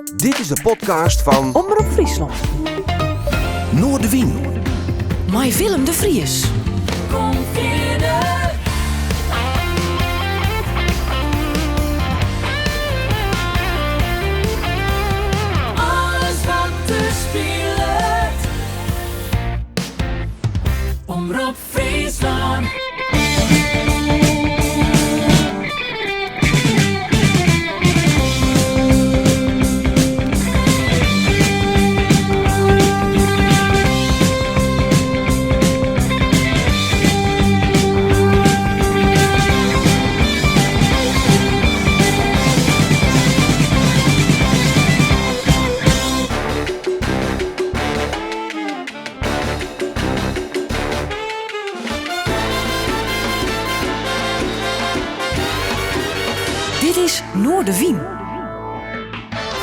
Dit is de podcast fan Omrop Fryslân. Noardewyn. Mei Willem de Vries. Kom fierder. Alles wat der spilet. Omrop Fryslân. Dit is Noardewyn.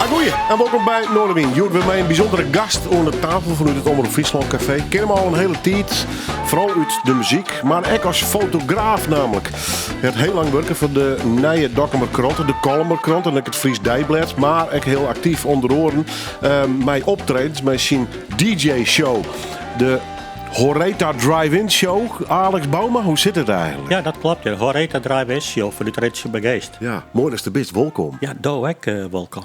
Agoeie en wolkom by Noardewyn. Hjoed wer mei in bysûndere gast oan de tafel fanút it Omrop Fryslân Kafee. Ken him al in hiele tiid, foaral út de muzyk, mar ek as fotograaf nammentlik. Hy hat hiel lang wurke foar de Nije Dokkumer Krante, de Kollumer Krante en ek it Frysk Deiblêd, mar ek hiel aktyf ûnder oaren mei optredens mei syn DJ-show. De Horeta Drive-In Show. Alex Bouma, hoe sit it eigentlik? Ja, dat klopt. De Horeta Drive-In Show fanút Rinsumageast. Ja, moai datst der bist. Wolkom. Ja, do ek eh, wolkom.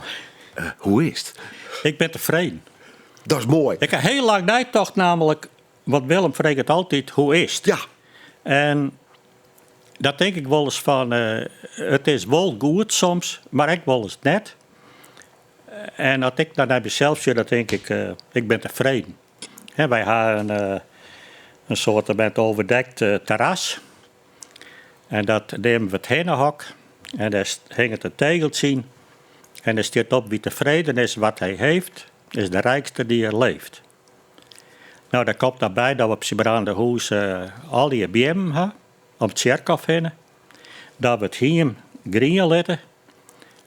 Eh, hoe is it? Ik bin tefreden. Dat is moai. Ik ha hiel lang neitocht namelijk, want Willem freget altyd hoe is it? Ja. En dat tink ik wolris fan, eh, it is wol goed soms, mar ek wolris net. En as ik dan nei mysels sjoch, dan tink ik, ik bin tefreden. Wy ha in soarte overdekt terras. En dat neame we it hinnehok. En dêr hinget in tegeltsje yn. En dêr stiet op wie tevreden is wat hij heeft, is de rijkste die er leeft. No, dêr komt noch by dat we op Sibrandahûs allegear beammen ha, om it tsjerkhôf hinne. Dat we it hiem grien litte.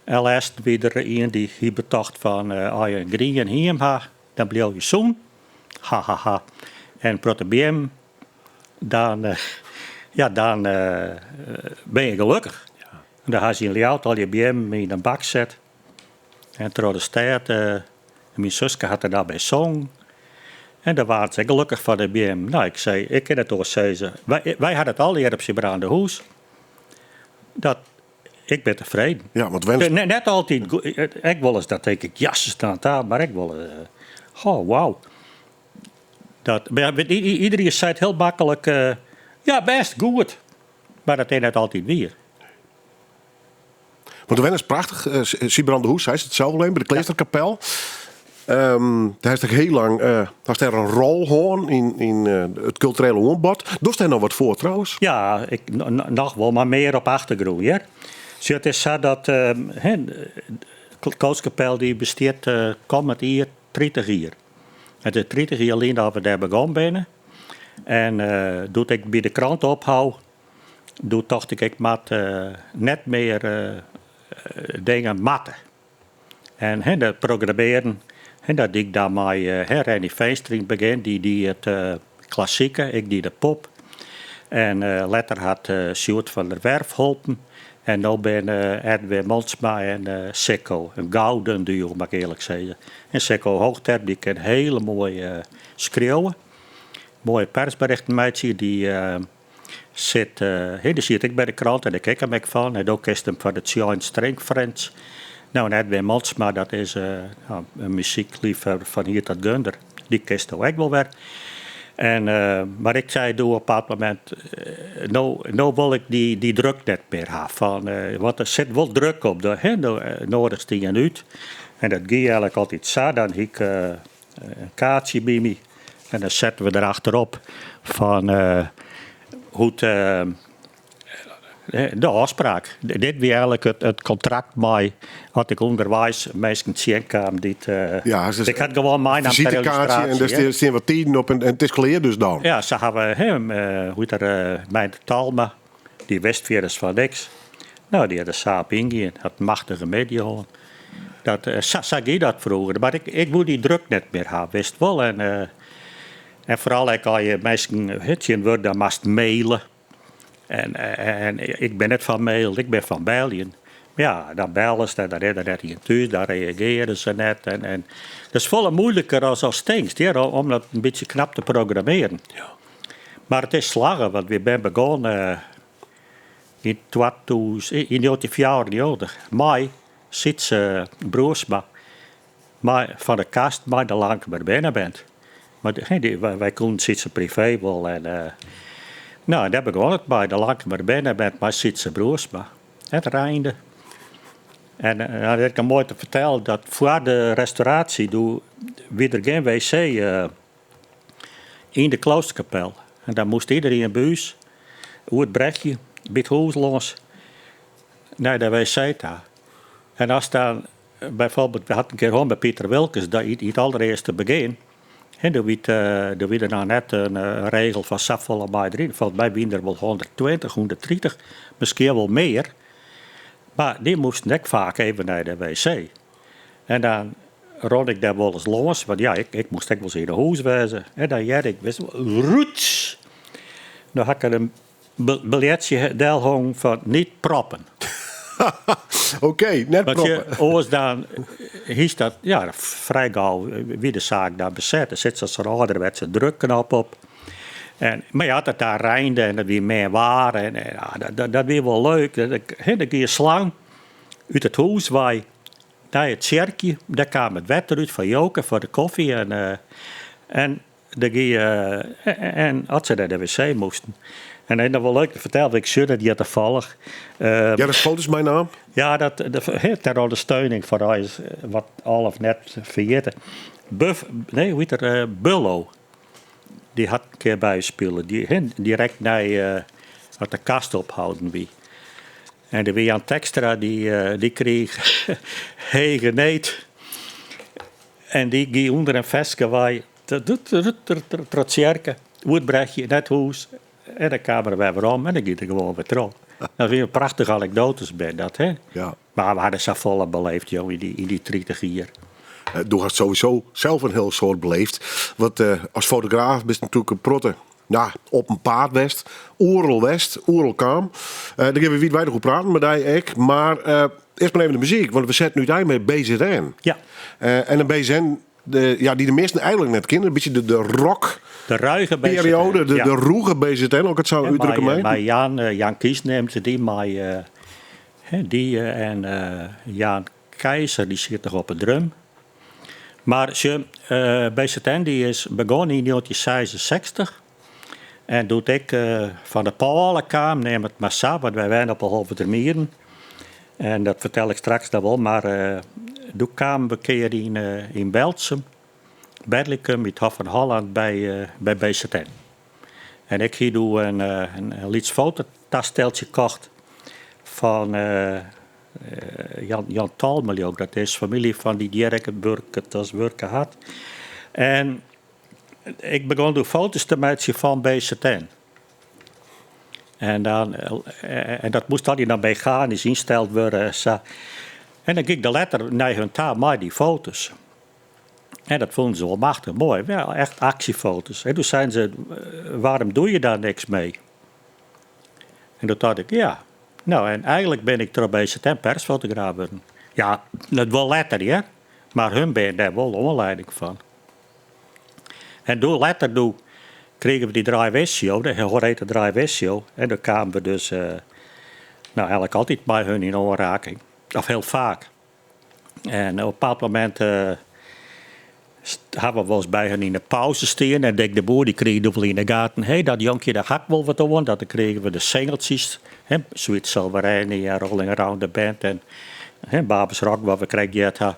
En lêsten wie der ien dy't hie betocht fan as je in grien hiem ha, dan bliuwe je sûn. Ha ha ha. En in protte beammen, dan, ja, dan bin je gelokkich. En dan ha se yn Ljouwert al dy beammen yn in bak set. En troch de stêd, myn suske hat der dan by songen. En dêr waarden se ek gelokkich fan de beammen. No, ik sei, ik kin it oars sizze. Wy, wy ha it allegear op Sibrandahûs. Dat Ik bin tefreden. Ja, want wenst... Net altyd, ek wolris dat tink ik, jasses dan ta, mar ek wol, oh wauw. Dat, mar ja, iedereen seit hiel maklik, ja bêst, goed. Mar dat is net altyd wier. Want de wen is prachtich. Sibrandahûs, seist it sels al even, by de Kleasterkapel. Dêr hast ek hiel lang hast dêr in rol hân yn, yn it kulturele oanbod. Dochst dêr noch wat foar trouwens? Ja, ik, noch wol, mar mear op achtergrûn hear. Sjoch, it is sa dat de Kloosterkapel dy bestiet kommend jier 30 jier. It is 30 jier lyn dat we dêr begûn binne. En doe't ik by de krante ophou, doe tocht ik, ik moat net mear dingen moatte. En hè, dat programmearjen, hè, dat die ik dan mei hè, Renny Veenstra yn it begjin, dy die it klassike, ik die de pop. En letter hat Sjoerd van der Werf holpen. En no binne Edwin Montsma en Sikko, in gouden duo, moat ik earlik sizze. En Sikko Hoogterp dy kin hiele moai skriuwe, moaie persberichten meitsje. Dy sit, dy siet ek by de krante en dêr ken ik him ek fan. En do kenst him fan de Giant String Friends. No, en Edwin Montsma, dat is in muzykleafhawwer fan hier tot Gunder. Dy kenst do ek wol wer. En, mar ik sei doe op in bepaald momint, no, no wol ik dy, dy druk net mear ha. Fan, want der sit wol druk op, hè, do noadigest ien út. En dat gie eigentlik altyd sa, dan hie ik in kaartsje by my en dan setten we der achterop fan hoe't de ôfspraak. Dit wie eigentlik it kontrakt mei as ik ûnderweis minsken tsjinkaam dy't. Ja, dus ik had gewoan meinaam ter visitekaartsje en dêr stean wat tiden op en it is klear dus dan. Ja, sa ha we him, hoe hjit er, Meindert Talma, dy wist fierders fan niks. No, dy hat der sa op yngien, hat in machtige middei hân. Dat, sa, sa gie dat froeger. Mar ik, ik woe dy druk net mear ha, wist wol. En, en foaral ek as je minsken tsjintwurdich, dan moatst maile. En, en ik bin net fan mail, ik bin fan beljen. Ja, dan bellest en dan is der net ien thús, dan reagearje se net. En, en dat is folle moeilijker as ast tinkst, hear, om dat in bytsje knap te programmearjen. Ja. Mar it is slagge, want wy binne begûn eh, yn 2000, yn 1994 mei Sytse Broersma mei fan de Kast mei de Lankemer Berneband. Mar dy, wy koenen Sytse privé wol en eh, no, en dêr begûn it mei, de Lankemer Berneband mei Sytse Broersma. It reinde. En eh, dat is ek moai te fertellen dat foar de restauraasje doe wie der gjin wc eh, yn de kloosterkapel. En dan moast iedereen by ús oer it brechje by it hûs lâns nei de wc ta. En as dan byfoarbyld, we haden in kear hân by Piter Wilkens, dat yn it alderearste begjin, hè, doe wie, doe wie der noch net in regel fan safolle mei deryn. Folgens my wiene der wol 120, 130, miskien wol mear. Mar dy moasten ek faak even nei de wc. En dan rûn ik dêr wolris lâns, want ja, ik, ik moast ek wolris yn 'e hûs wêze. En dan hearde ik, wist roets. No ha ik der in biljetsje delhongen fan niet proppen. Oké, net Want je, proppen. oars dan hiest dat, ja, frij gau wie de saak dan beset. Der sit sa'n âlderwetse drukknop op. En, mar ja, dat daar reinde en dat wie min waar en, en ja, dat, dat, dat wie wol leuk. Dat, dat, der gie in slang út it hûs wei nei it tsjerkje. Dêr kaam it wetter út foar Joke, foar de kofje. En, eh, en der gie, eh, en as se nei de wc moasten. En dat is noch wol leuk te fertellen, want ik sjoch dat hjir tafallich. Eh, Ja, dat is foto's meinaam. ja, dat, de, ter ondersteuning fan eins wat al of net ferjitte. Buff, nee, hoe hjit er? Bullo. Dy hat in kear by ús spile. Dy, hè, direkt nei dat de Kast opholden wie. En der wie Jan Tekstra, dy, dy krige hege need. En dy gie ûnder in ferske wei troch tsjerke, oer it brechje, nei it hûs. En dan kaam er wer werom en dan gie er gewoan wer troch. Dat wie in prachtige anekdoates bin dat, hè? Ja. Mar we hawwe safolle beleefd, jong, yn dy 30 jier. Do hast sowieso sels in hiel soad beleefd. Want as fotograaf bist natuerlik in protte nou, op 'en paad west. Oeral west, oeral kaam. Dêr gean we wiidweidich oer praten mei dy ek. Mar earst mar even de muzyk, want we setten útein mei BZN. Ja. En in BZN, de, ja, dy't de measten eigentlik net kenne, in bytsje de, de rock De ruige BZN. periode, de, ja. de rûge BZN, as ik it sa útdrukke Mei, mei. mei Jan, Jan Kies neamt se dy, mei hè, dy en Jan Keizer, dy siet noch op 'e drum. Mar sjoch, BZN dy is begûn yn 1966. En doe't ik fan de Pôle kaam, neam it mar sa, want wy wennen op de Holwertermieden. En dat fertel ik straks noch wol, mar doe kamen we in kear yn, yn Berltsum, Berlicum, yn it Hof van Holland by, by BZN. En ik hie doe in, in, in lyts fototasteltsje kocht fan Jan, Jan Talme, leau ik. Dat is famylje fan dy't hjir ek it wurk, as wurke hat. En ik begûn doe foto's te meitsjen fan BZN. En, dan, en dat moast altyd dan mechanysk ynsteld wurde en sa. En dan gie ik der letter nei hun ta mei dy foto's. En dat fûnen se wol machtich moai. Ja, echt aksjefoto's. En doe seinen se, waarom doe je daar niks mee? En doe tocht ik, ja. No, en eigentlik bin ik troch BZN persfotograaf wurden. Ja, dat wol letter, hear. Mar hun binne dêr wol oanlieding fan. En doe letter doe krigen we dy Draaiwisshow, de Horete Draaiwisshow. En doe kamen we dus uh, nou, eigentlik altyd mei hun yn oanraking. Of hiel faak. En op in bepaald momint uh, hawwe we wolris by hun yn de pauze stien. En Dick de Boer dy krige doe wol yn de gaten. Hé, dat jonkje, dêr ha ik wol wat oan. Dat dan krigen we de singeltsjes. Hè, Sweet Silver Annie en Rolling Around the Bend en hè, Babes Rock, wat we krekt heard ha.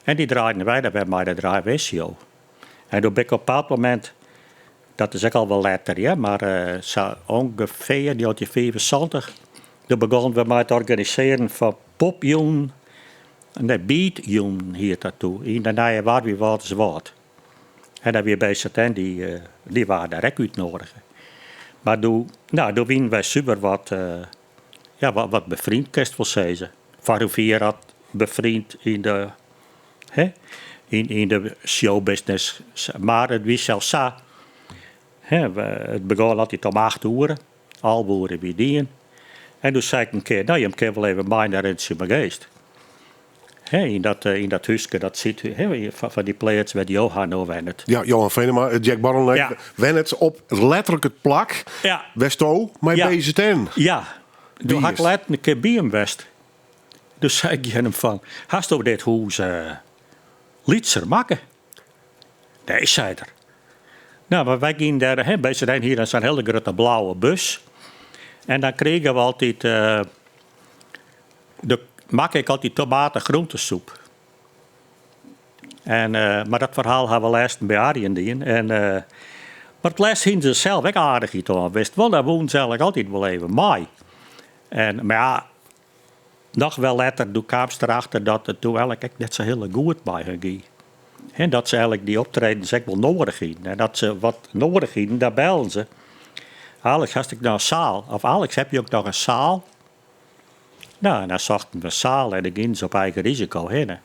En dy draaiden wy dan wer mei de Draaiwisshow. En doe bin ik op in bepaald momint, dat is ek al wol letter, ja, mar uh, sa ûngefear 1975, doe begûnen we mei it organisearjen fan popjûnen, nee, beatjûnen hiet dat doe, yn de Nije War by Wâlterswâld. En dat wie BZN, dy, uh, dy waard dêr ek útnoadige. Mar doe, no, doe wienen wy super wat, uh, ja, wat, wat befriend, kinst wol sizze. Foar hoefier dat befriend yn de, hè, yn, yn de showbusiness. Mar it wie sels sa, hè, it begûn altyd om 8 oere, 11 oere wie dien. En doe sei ik in kear, no jim kinne wol even mei nei Rinsumageast. Hè, yn dat, yn dat húske, dat sit, hè, fan dy pleats wêr't Johan no wennet. Ja, Johan Venema, Jack Bottleneck, Ja. wennet op letterlik it plak Ja. wêr'tsto mei Ja. BZN. Ja, doe Wie ha ik is? letter in kear by him west. Doe sei ik tsjin him fan, hasto dit hûs lytser makke? Nee, sei er. No, mar wy gienen dêr, hè, BZN hie dan sa'n hiele grutte blauwe bus. En dan krigen we altyd, de, makke ik altyd tomaten-groentesoep. En, mar dat ferhaal ha we lêsten by Arjen dien. En, mar it lêst hienen se sels ek aardichheid oan, wist wol. Daar woenen se eigenlijk altyd wol even mei. En, mar ja, noch wer letter, doe kaamst derachter dat it doe eigenlijk ek net sa hiele goed mei har gie. En dat se eigenlijk dy optredens ek wol noadich hienen. En dat se wat noadich hienen, daar bellen se. Alex, hast ek noch in saal? Of Alex, heb je ook noch in saal? No, en dan sochten we saal en dan gienen se op eigen risiko hinne.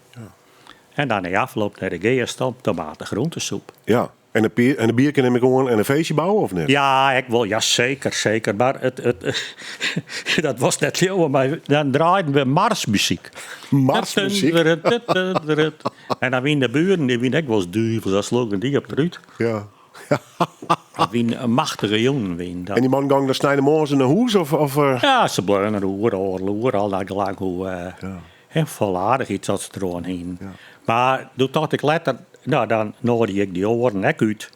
En dan nei ôfloop nei de Geast om tomaten-groentesoep. Ja, en in bier, en in bierke nim ik oan en in feestje bouwe of net? Ja, ik wol, ja seker, seker. Mar it, dat was net leauwe, mar dan draaiden we marsmuzyk. Marsmuzyk? En dan wienen de buren, dy wienen ek wol eens duvels, dan sloegen dy op it rút. Dat wienen machtige jûnen. Wienen dat. En dy man gong dan sneintemoarns nei hûs? Of? Ja, se bleaunen oer, oardel oere, al nei gelang hoe hè, folle aardichheid as se deroan hienen. Mar doe tocht ik letter, no dan noadigje ik dy oaren ek út.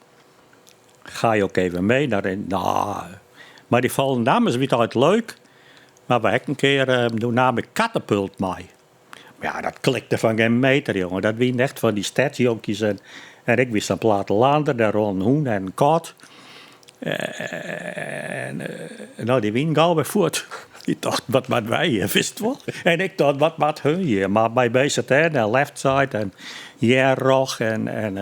Ga je ook even mee naar de, no, mar dy Volendammers wie it altyd leuk. Mar we ek in kear, doe naam ik Katapult mei. Mar ja, dat klikte fan geen meter, jonge. Dat wienen echt fan dy stedsjonkjes. En ik wie sa'n plattelander, dêr rûn in hûn en in kat. En no, dy wienen gau wer fuort. Dy tochten, wat moatte wy hjir, witst wol? En ik tocht, wat moat hun hjir? Mar by BZN en Left Side en Jerroch en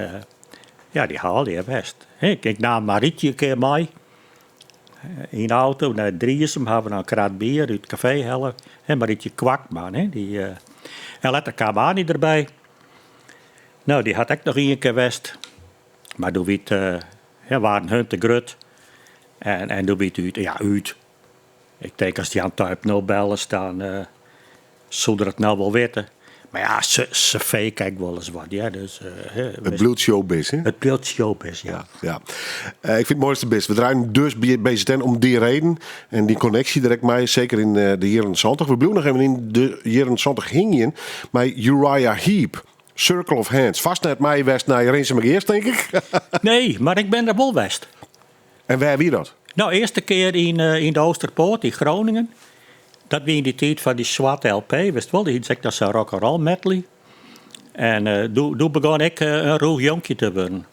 ja, dy ha allegear west. Ik naam Marietje in kear mei yn de auto nei Driezum, ha we noch in krat bier út it kafee helle. En Marietje Kwakman, hè, dy, en letter kaam Annie derby. No, dy hat ek noch ien kear west. Mar doe wie it, ja, waarden hun te grut. En doe wie it út, ja, út. Ik tink as Jan Tuyp no bellest, dan soe er it no wol witte. Mar ja, se fake ek wolris wat, ja, dus, hè, It bliuwt showbiz, hè? It bliuwt showbiz, ja. Ja, ja. Ik fyn it moaiste bist. We draaien dus by BZN om dy reden. En dy konneksje direkt mei, seker yn de jierren 70. We bliuwe noch even yn de jierren 70 hingjen mei Uriah Heep. Circle of Hands. Fêst net mei west nei Rinsumageast, tink ik? Nee, mar ik bin der wol west. En wêr wie dat? No, earste kear yn de Oosterpoort yn Groningen. Dat wie yn dy tiid fan dy swarte LP, witst wol, dy hiet ek noch sa'n rock'n'roll medley. En doe begûn ik in rûch jonkje te wurden.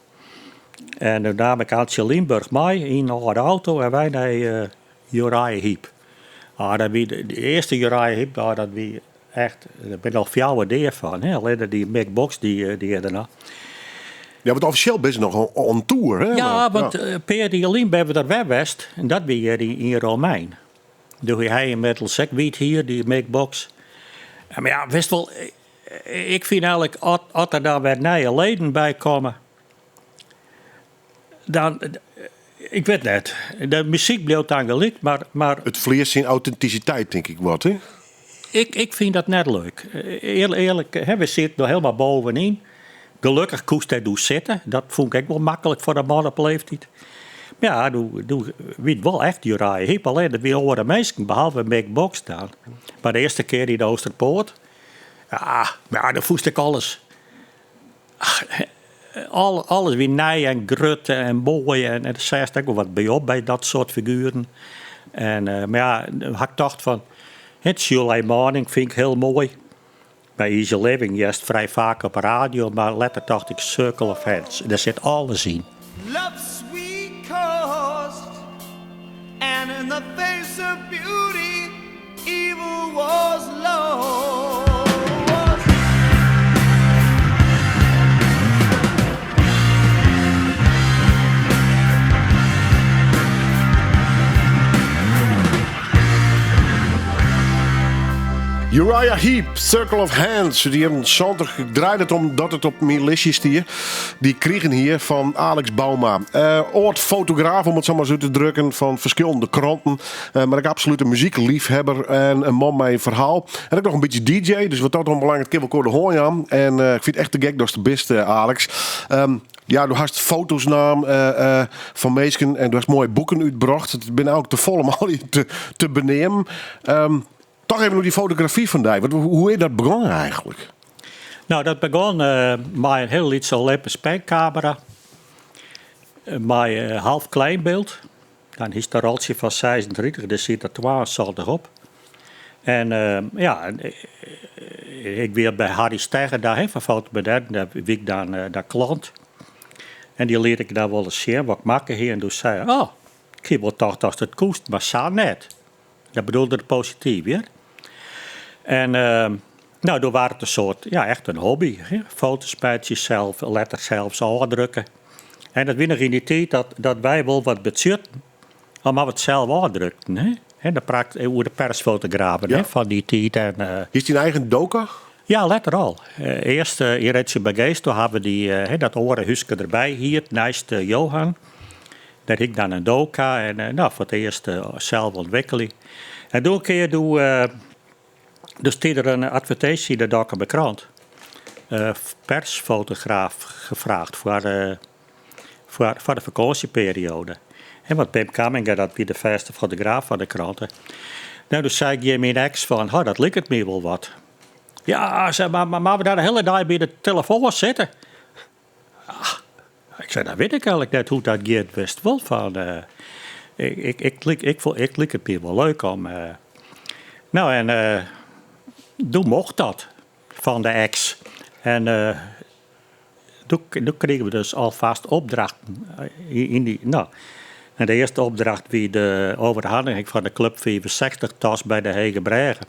En doe naam ik Antje Liemburg mei yn in âlde auto en wy nei Uriah Heep. Ah, dat wie de earste Uriah Heep, ah, dat wie echt, der binne al fjouwer dea fan, hè? Allinne dy Mick Box dy is der noch. Ja, want offisjeel binne se noch on tour, hè? Ja, want in pear jier lyn binne we der wer west en dat wie hjir yn Romein. Doe hie hy ynmiddels ek wyt hier, dy Mick Box. En mar ja, witst wol, ik fyn eigenlik, as der dan wer nije leden by komme, dan, ik wit net, de muzyk bliuwt dan gelyk, mar It ferliest syn autentisiteit, tink ik wat, hè? Ik fyn dat net leuk. Earlik, hè, we sitte noch hielendal bovenyn. Gelokkich koest dêr doe sitte. Dat fûn ik ek wol maklik foar in man op leeftiid. Mar ja, doe wie it wol echt Uriah Heep. Allinne der wiene oare minsken, behalve Mick Box dan. Mar de earste kear yn de Oosterpoort, ja, mar ja, doe fûnst ik alles. Ach, alles wie nij en grut en moai. En dêr seachst ek wol wat by op by dat soart figueren. En, mar ja, dan ha ik tocht fan, het July Morning fyn ik hiel moai. By Easy Living hearst frij faak op 'e radio, mar letter tocht ik Circle of Hands, dêr sit alles yn. Love's sweet cost, and in the face of beauty, evil was lost. Uriah Heep, Circle of Hands. Út de jierren 70. Ik draaide it omdat it op myn listje stie. Dy krigen hier fan Alex Bouma. Uh, âld fotograaf, om it sa mar út te drukken, fan ferskillende kranten. Uh, mar ek absolute muzykleafhawwer en in man mei in ferhaal. En ek noch in bytsje DJ, dus wat dat oanbelanget kinne we elkoar de hân jaan. En uh, ik fyn it echt te gek datst der bist, Alex. Um, ja, do hast foto's naam fan minsken en do hast moaie boeken útbrocht. It binne eigentlik te folle om allegear te, te beneamen. Um, toch even oer dy fotografy fan dy. Wat, hoe is dat begûn eigentlik? No, dat begûn uh, mei in hiel lytse Olympus penkamera. Mei uh, half kleinbyld. Dan hiest in roltsje fan 36, dêr siet der 72 op. En uh, ja, ik wie by Harry Stegger dêr, hè, fan Fotomodern, dêr wie ik dan uh, de klant. En dy liet ik dan wolris sjen wat ik makke hie. En doe sei er, oh, ik hie wol tocht datst it koest, mar sa net. Dat bedoelde er posityf, hear. En uh, no, doe waard it in soart, ja, echt in hobby. Hè. Foto's meitsje, sels, letter sels ôfdrukke. En dat wie noch yn dy tiid dat, dat wy wol wat betsjutten, omdat we it sels ôfdrukten. Hè. En dan praat ik oer de persfotografen hè, fan dy tiid. En, uh, Is dyn eigen doka? Ja, letter al. Uh, earst uh, yn Ritsumageast, doe hawwe we dy, uh, dat oare húske derby hierd, neist Johan. Dêr hie ik dan in doka en uh, no, foar it earst sels ûntwikkele. En doe in kear, doe, doe stie der in advertinsje yn de Dokkumer Krant. Persfotograaf gevraagd foar, foar, foar de fakânsjeperioade. En want Pim Kamminga, dat wie de fêste fotograaf fan de krante. No, doe sei ik tsjin myn eks fan, oh, dat liket my wol wat. Ja, sei, mar, mar moatte we dan de hiele dei by de telefoan sitte? Ah, ik sei, dat wit ik eigentlik net hoe't dat giet. Witst wol fan, uh, ik, ik, ik, ik, ik, ik liket my wol leuk om. Uh, no, en uh, doe mocht dat fan de eks. En uh, doe, doe krigen we dus alfêst opdrachten yn dy. No, en de earste opdracht wie de overhandiging fan de Club 65 tas by de Hege Brêge.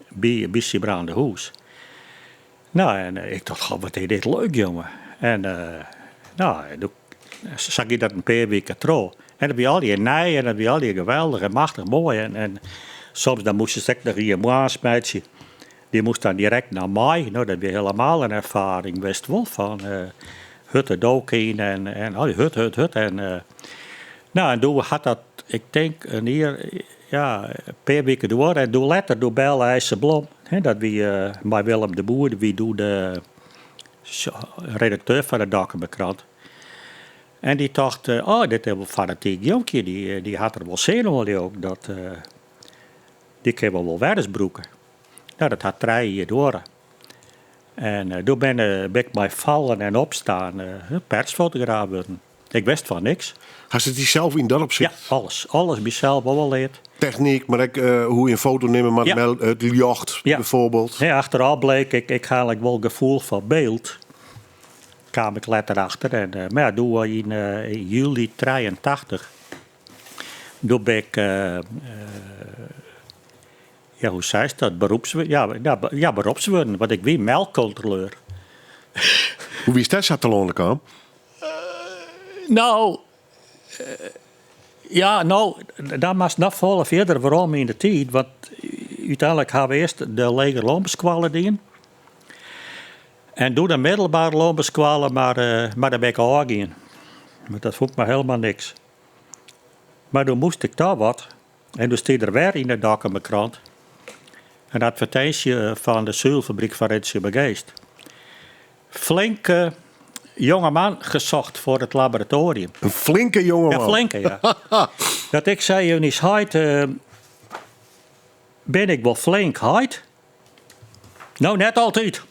By, by Sibrand de Hûs. No, en ik tocht, goh, wat is dit leuk, jonge. En uh, no, doe sa gie dat in pear wiken troch. En dat wie allegear nij en dat wie allegear geweldich en machtich moai. En, en soms dan moast ek noch ien moarns meitsje. Dy moast dan direkt nei my. No, dat wie hielendal in erfaring, witst wol, fan uh, hurd de dook yn en, en oh, hurd, hurd, hurd. En, uh, no, en doe hat dat, ik tink, in jier, ja, in pear wiken duorre. En doe letter, doe belle IJsse Blom, hè, dat wie uh, mei Willem de Boer, wie doe de redakteur fan de Dokkumer Krant. En dy tocht, oh, dit is wol fanatyk jonkje, dy, dy hat der wol sin oan, dy ook. Dat, uh, dy kinne we wol wer ris brûke. No, dat hat 3 jier duorre. En uh, doe bin, bin ik mei fallen en opstean uh, persfotograaf wurden. Ik wist fan niks. Hast it dysels yn dat opsicht? Ja, alles. Alles mysels wol leard. Technyk, mar ek uh, hoe je in foto nimme moat, ja. it ljocht ja. bijvoorbeeld. Ja, achterôf bleek ik, ik ha eigentlik wol gefoel foar byld. Kaam ik letter achter. En, uh, mar ja, doe yn, uh, yn july 83, doe bin ik, uh, ja, hoe seist dat, beroeps, ja, ja, ja, beroeps wurden, want ik wie melkkontroleur. Hoe wiest dêr sa telâne kaam? No, ja, no, dan moatst noch folle fierder werom yn de tiid, want úteinlik ha we earst de legere lânbouskoalle dien. En doe de middelbere lânbouskoalle, mar, uh, mar dêr bin ik ôfgien. Want dat fûn ik mar hielendal niks. Mar doe moast ik toch wat. En doe stie der wer yn de Dokkumer Krant in advertinsje fan de suvelfabryk fan Ritsumageast. Flinke jongeman gezocht voor het laboratorium. In flinke jongeman? Ja, flinke, ja. Dat ik sei, Eunice heit, uh, bin ik wol flink, heit? No, net altyd.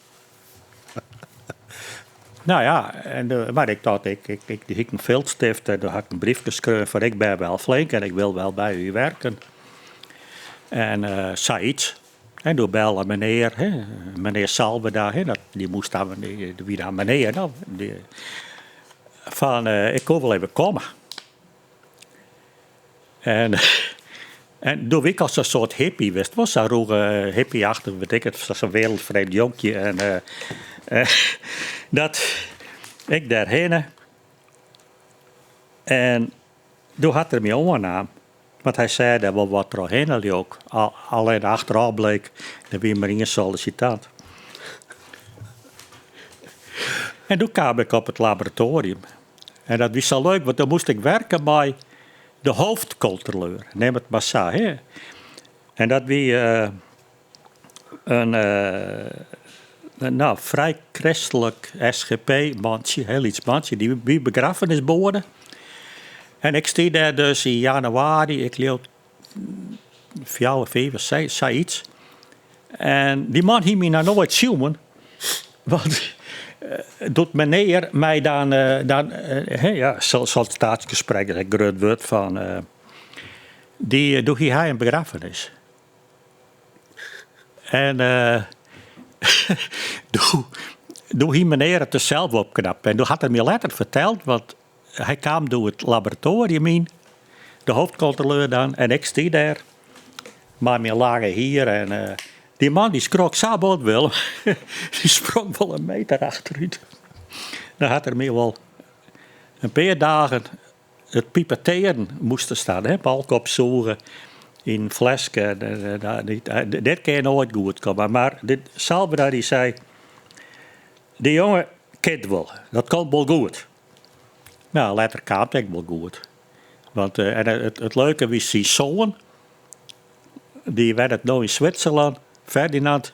No ja, en, uh, mar ik tocht, ik, ik, ik, hie in viltstift en doe ha ik in briefke skreaun fan ik bin wel flink en ik wil wel by u werken. En uh, sayts. En doe belle menear, hè, menear Salverda, hè, dat, dy moast dan, dy wie dan menear, no, dy, fan uh, ik koe wol even komme. En, en doe wie ik al sa'n soart hippie, wist wol, sa'n rûge hippie-achtich, wit ik it, sa'n wereldvreemd jonkje. En uh, dat ik dêrhinne. En doe hat er my oannaam. Want hy sei dêr wol wat trochhinne leau 'k. Allinne achterôf bleek, der wie mar ien sollisitant. En doe kaam ik op it laboratoarium. En dat wie sa leuk, want doe moast ik werke mei de hoofdcontroleur, neam it mar sa. Hè. En dat wie in nou, frij kristlik SGP-mantsje, heel lyts mantsje, dy wie begraffenisboade. En ik stie dêr dus yn januari, ik leau fjouwer, fiif, seis, sayts. En dy man hie my noch noait sjoen, want doe't menear my dan, dan ja, sollicitatiegesprek is in grut wurd fan, dy, doe hie hy in begraffenis. En doe, doe hie menear it dus sels opknapt. En doe hat er my letter ferteld, want hy kaam doe it laboratoarium yn, de hoofdcontroleur dan, en ik stie dêr mei myn lange hier. En dy man dy skrok sa bot, Willem, dy sprong wol in meter achterút. Dan hat er my wol in pear dagen it pipettearen moast er staan, hè, molke opsûge yn in fleske. Dit kin noait goed komme. Mar dit Salverda dy sei, dy jonge kin it wol, dat komt wol goed. Nou, letter kaam it ek wol goed. Want en it leuke wie syn soan, dy wennet no yn Switserlân, Ferdinand,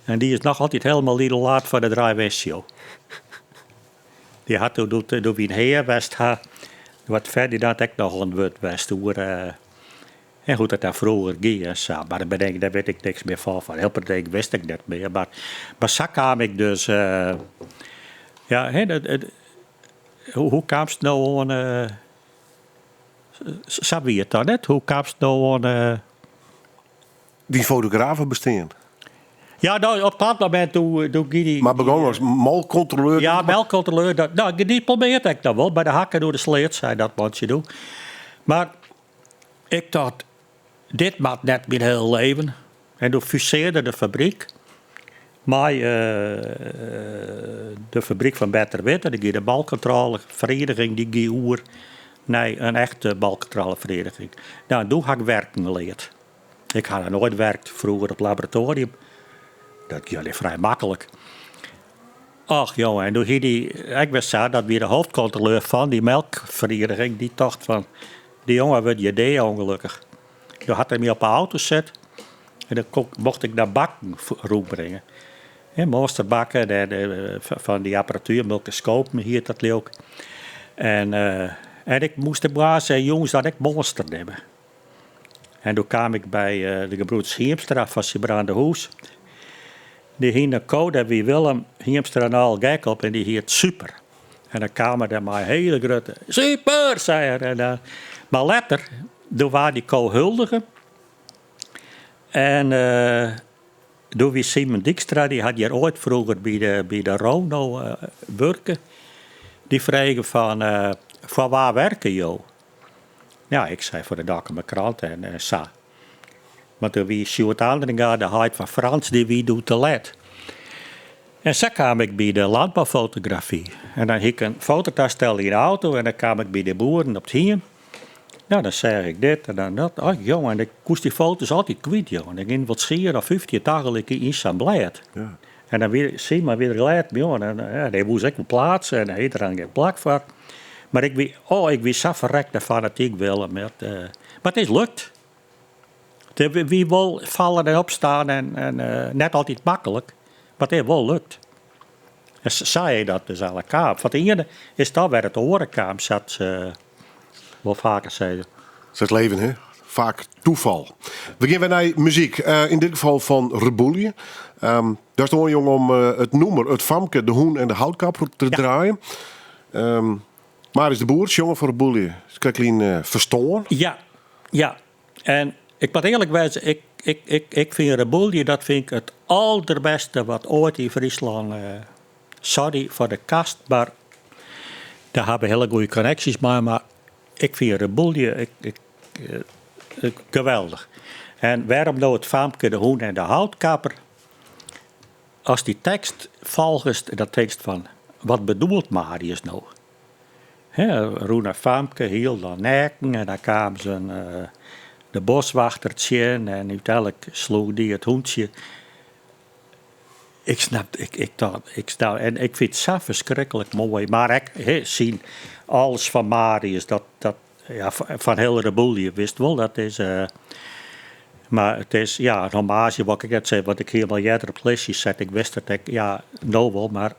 en dy is noch altyd helemaal idolaat foar de Draai-West-show. Dy hat doe, doe't doe wy yn Hea west ha, doe hat Ferdinand ek noch oan it wurd west oer eh, hoe't it dêr froeger gie en sa. Mar dêr bin ik, dêr wit ik niks mear fan. Fan hiel protte wist ik net mear. Mar, mar sa kaam ik dus, eh, ja, hè, dat, it, hoe, hoe kaamst no oan, eh, sa wie it dan net? Hoe kaamst no oan, eh, Dyn fotografebestean. Ja, no, op dat momint doe, doe gie dy... Mar begûn as molkkontroleur? Ja, melkkontroleur. Dat, no, gediplomeerd ek noch wol. By de hakken oer de sleat, sei dat mantsje doe. Mar ik tocht, dit moat net myn hiele leven. En doe fusearde de fabryk mei de fabryk fan Betterwird. Doe gie de molkkontrôleferiening dy gie oer nei in echte molkkontrôleferiening. No, doe ha ik werken leard. Ik ha noch noait werkt, froeger op laboratoarium. Dat gie allegear frij maklik. Och jonge, en doe hie dy ek wer sa, dat wie de hoofdkontroleur fan dy melkferiening, dy tocht fan, dy jonge wurdt hjir dea ûngelokkich. Doe hat er my op 'e auto set en dan mocht ik dan bakken rûnbringe. Moansterbakken en fan dy apparatuer, melkoskopen hiet dat leau 'k. En, en ik moast de moarns en jûns dan ek moanster nimme. En doe kaam ik by de gebroeders Hiemstra fan Sibrandahûs. Dy hiene in ko, dêr wie Willem Hiemstra no al gek op en dy hiet Super. En dan kaam er dêr mei in hiele grutte Super, sei er. En, uh, mar letter, doe waard dy ko huldige. En uh, doe wie Simon Dykstra, dy hat hjir oait froeger by de, by de Rono uh, wurke. Dy frege fan, uh, foar wa werke jo? Ja, ik sei foar de Dokkumer Krante en eh, sa. Want doe wie Sjoerd Andringa, de heit fan Frans, dy wie doe te let. En sa kaam ik by de landboufotografy. En dan hie ik in fototastel yn de auto en dan kaam ik by de boeren op it hiem. Nou, dan seach ik dit en dan dat. Och jonge, en ik koest dy foto's altyd kwyt, jonge. Der giene wol tsien of 15 tagelyk yn sa'n blêd. Ja. En dan wie Simon wie der glêd mei oan. En ja, dy woe se ek wol pleatse en dêr hie er dan gjin plak foar. Mar ik wie, oh, ik wie sa ferrekte fanatyk, Willem. Dat, eh, mar it is lukt. It wie wol fallen en opstaan en, en eh, net altyd maklik, mar it is wol lukt. En sa is dat dus allegear kaam. Fan it iene is dan wer it oare kaam, sa't se wol faker sizze. Sa is it leven, hè? Faak tafal. We gean wer nei muzyk. Eh, yn dit gefal fan Reboelje. Um, dêr is oanjûn om eh, it nûmer It Famke, de Hûn en de Houtkapper te draaien. Um, Marius de Boer, sjonger fan Reboelje, is krektlyn uh, ferstoarn. Ja, ja. En ik moat earlik wêze, ik, ik, ik, ik fyn Reboelje, dat fyn ik it alderbêste wat oait yn Fryslân. Uh, sorry foar de Kast, mar dêr ha we hiele goede konneksjes mei, mar ik fyn Reboelje ik, ik, uh, geweldich. En wêrom no it famke, de hûn en de houtkapper? Ast dy tekst folgest, dan tinkst fan, wat bedoelt Marius no? Hè, rûn in famke hielendal neaken en dan kaam se de boswachter tsjin en úteinlik sloech dy it hûntsje. Ik snap, ik, ik, ik snap, en ik fyn it sa ferskriklik moai. Mar ek hè, syn alles fan Marius, dat, dat, ja, fan hiel Reboelje, witst wol, dat is. Mar it is, ja, in hommaazje wol ik net sizze, want ik hie him al earder op it listje set. Ik wist it ek, ja, no wol, mar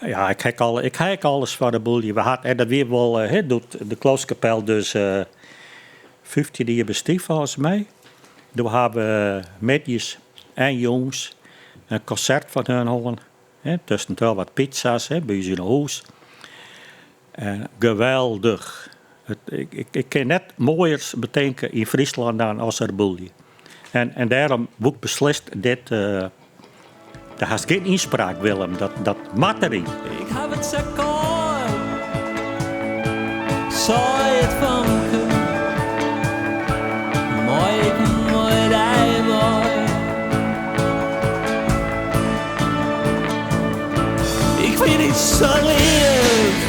ja, ik ha al, ik ha ek alles fan Reboelje. We hat, en dat wie wol, hè, doe't de Kloosterkapel dus 15 jier bestie folgens my. Doe ha we middeis en jûns in konsert fan hun hân. Hè, tuskentroch wat pizza's hè, by ús yn 'e hûs. En geweldich. It, ik, ik, ik kin net moaiers betinke yn Fryslân dan as Reboelje. En, en dêrom woe ik beslist dit. Uh, dêr hast gjin ynspraak, Willem. Dat, dat moat deryn. Ik haw it sa kâld, sei it famke. Mei ik mei dy mei? Ik fyn it sa leaf.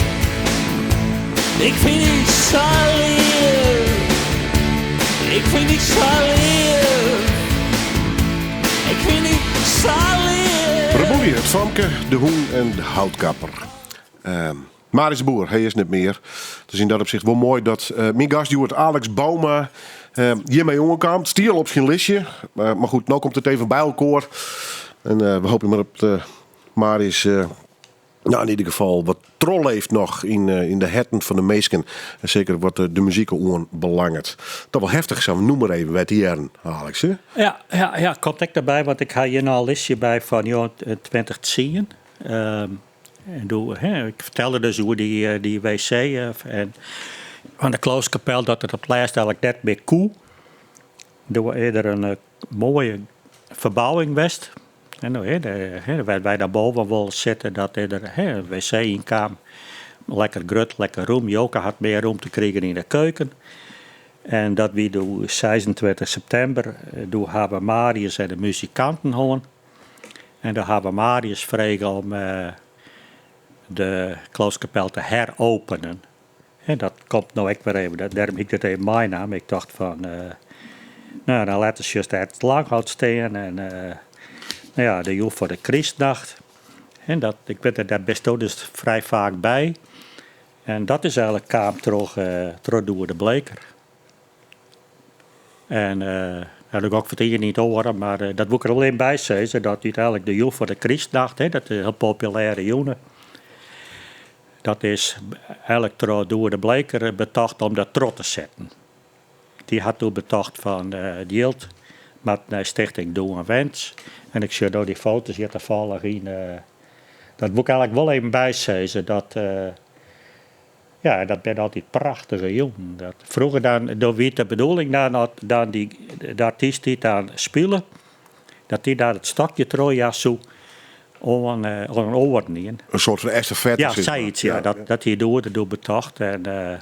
Ik fyn it sa leaf. Ik fyn it sa leaf. Ik fyn it sa leaf. Reboelje, it famke, de hûn en de houtkapper. Marius de Boer, hy is net mear. Dus yn dat opsicht wol moai dat uh, myn gast hjoed Alex Bouma uh, hjirmei oankaam. It stie al op syn listje, mar goed, no komt it even by elkoar. En uh, we hoopje mar dat uh, Marius uh, nou, in ieder gefal wat trochleeft noch yn, yn de herten fan de minsken. En seker wat de, de muzyk oanbelanget. Dat wol heftich sa'n nûmer even wer te hearren, Alex. Hè? Ja, ja, ja, komt ek derby, want ik ha hjir no in listje by fan joh, 2010. Um, En doe, hè, ik fertelde dus oer dy, dy wc en fan de Kloosterkapel dat it op it lêst eigentlik net mear koe. Doe is der in moaie ferbouwing west. En no, hè, de, wêr't wy dan boven wol sitte, dat is der hè, in wc yn kaam. Lekker grut, lekker rûm. Joke hat mear rûmte krigen yn de keuken. En dat wie doe 26 septimber. Doe hawwe Marius en de muzikanten hân. En doe hawwe Marius frege om de Kloosterkapel te heropenen. En dat komt no ek wer even, dêrom hie ik dit even meinaam. Ik tocht fan, no dan letter sjochst dêr it langhout stean en no ja, de jûn foar de krystnacht. En dat, ik wit net, dêr bisto dus frij faak by. En dat is eigentlik kaam troch, troch Doede de Bleeker. En dat ik ook foar it ien yn it oare, mar dat woe ik der wol even by sizze, dat úteinlik de jûn foar de krystnacht, hè, dat is in hiel populêre jûn, dat is eigentlik troch Doede de Bleeker betocht om dat troch te setten. Dy hat doe betocht fan it jild moat nei Stichting Doe een Wens. En ik sjoch no dy foto's hjir tafallich yn. Dat woe ik eigentlik wol even by sizze, dat Ja, dat binne altyd prachtige jûnen. Dat, froeger dan, doe wie it de bedoeling dan dat dan dy, de artyst dy't dan spile, dat dy dan it stokje trochjaan soe oan, eh, oan in oaren ien. In soart fan estafette. Ja, sis mar. sayts, ja. Dat, dat hie Doede doe betocht. En, eh,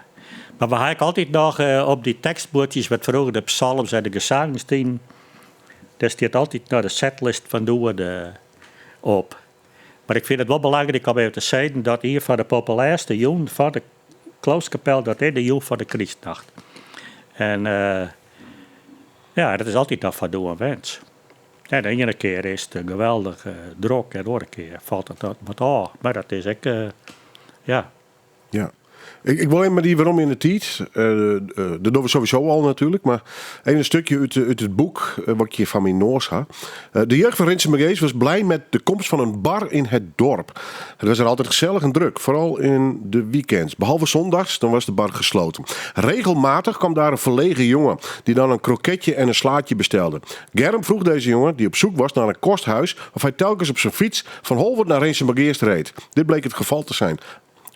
mar we ha ek altyd noch eh, op dy tekstbuordsjes, wat froeger de psalms en de gezangen stienen, dêr stiet altyd noch de setlist fan Doede op. Mar ik fyn it wol belangryk om even te sizzen dat ien fan de populêrste jûnen fan de Kloosterkapel, dat is de jûn fan de krystnacht. En ja, dat is altyd noch foar Doe een Wens. En de iene kear is it geweldich drok en de oare kear falt it wat ôf. Mar dat is ek, ja. Ja. Ik, ik wol even mei dy werom yn de tiid. Uh, dat dogge we sowieso al natuerlik. Mar even in stikje út, út it boek uh, wat ik hjir foar myn noas ha. Uh, de jeugd van Rinsumageast was blij met de komst van een bar in het dorp. Het was er altijd gezellig en druk, vooral in de weekends. Behalve zondags, dan was de bar gesloten. Regelmatig kwam daar een verlegen jongen die dan een kroketje en een slaatje bestelde. Germ vroeg deze jongen, die op zoek was naar een kosthuis, of hij telkens op zijn fiets van Holwerd naar Rinsumageast reed. Dit bleek het geval te zijn.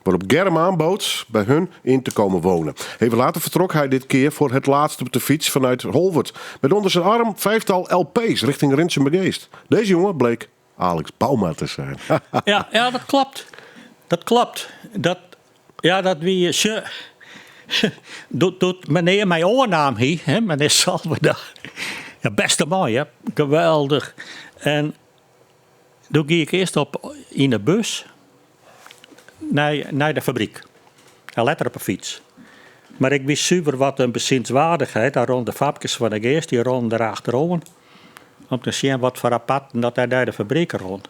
Waarop Germ aanbood bij hun in te komen wonen. Even later vertrok hij dit keer voor het laatst op de fiets vanuit Holwerd. Met onder zijn arm vijftal LP's richting Rinsumageast. Deze jongen bleek Alex Bouma te zijn. Ja, ja, dat klopt. Dat klopt. Dat, ja, dat wie. Se, doe't, doe't menear my oannaam hie, hè, menear Salverda. Ja, bêste man, ja, geweldich. En doe gie ik earst op yn de bus nei, nei de fabryk. En letter op 'e fyts. Mar ik wie suver wat in bezienswaardigheid. Daar rûnen de famkes fan de Geast, dy rûnen der achteroan om te sjen wat foar aparten dat dêr nei de fabryk rûn.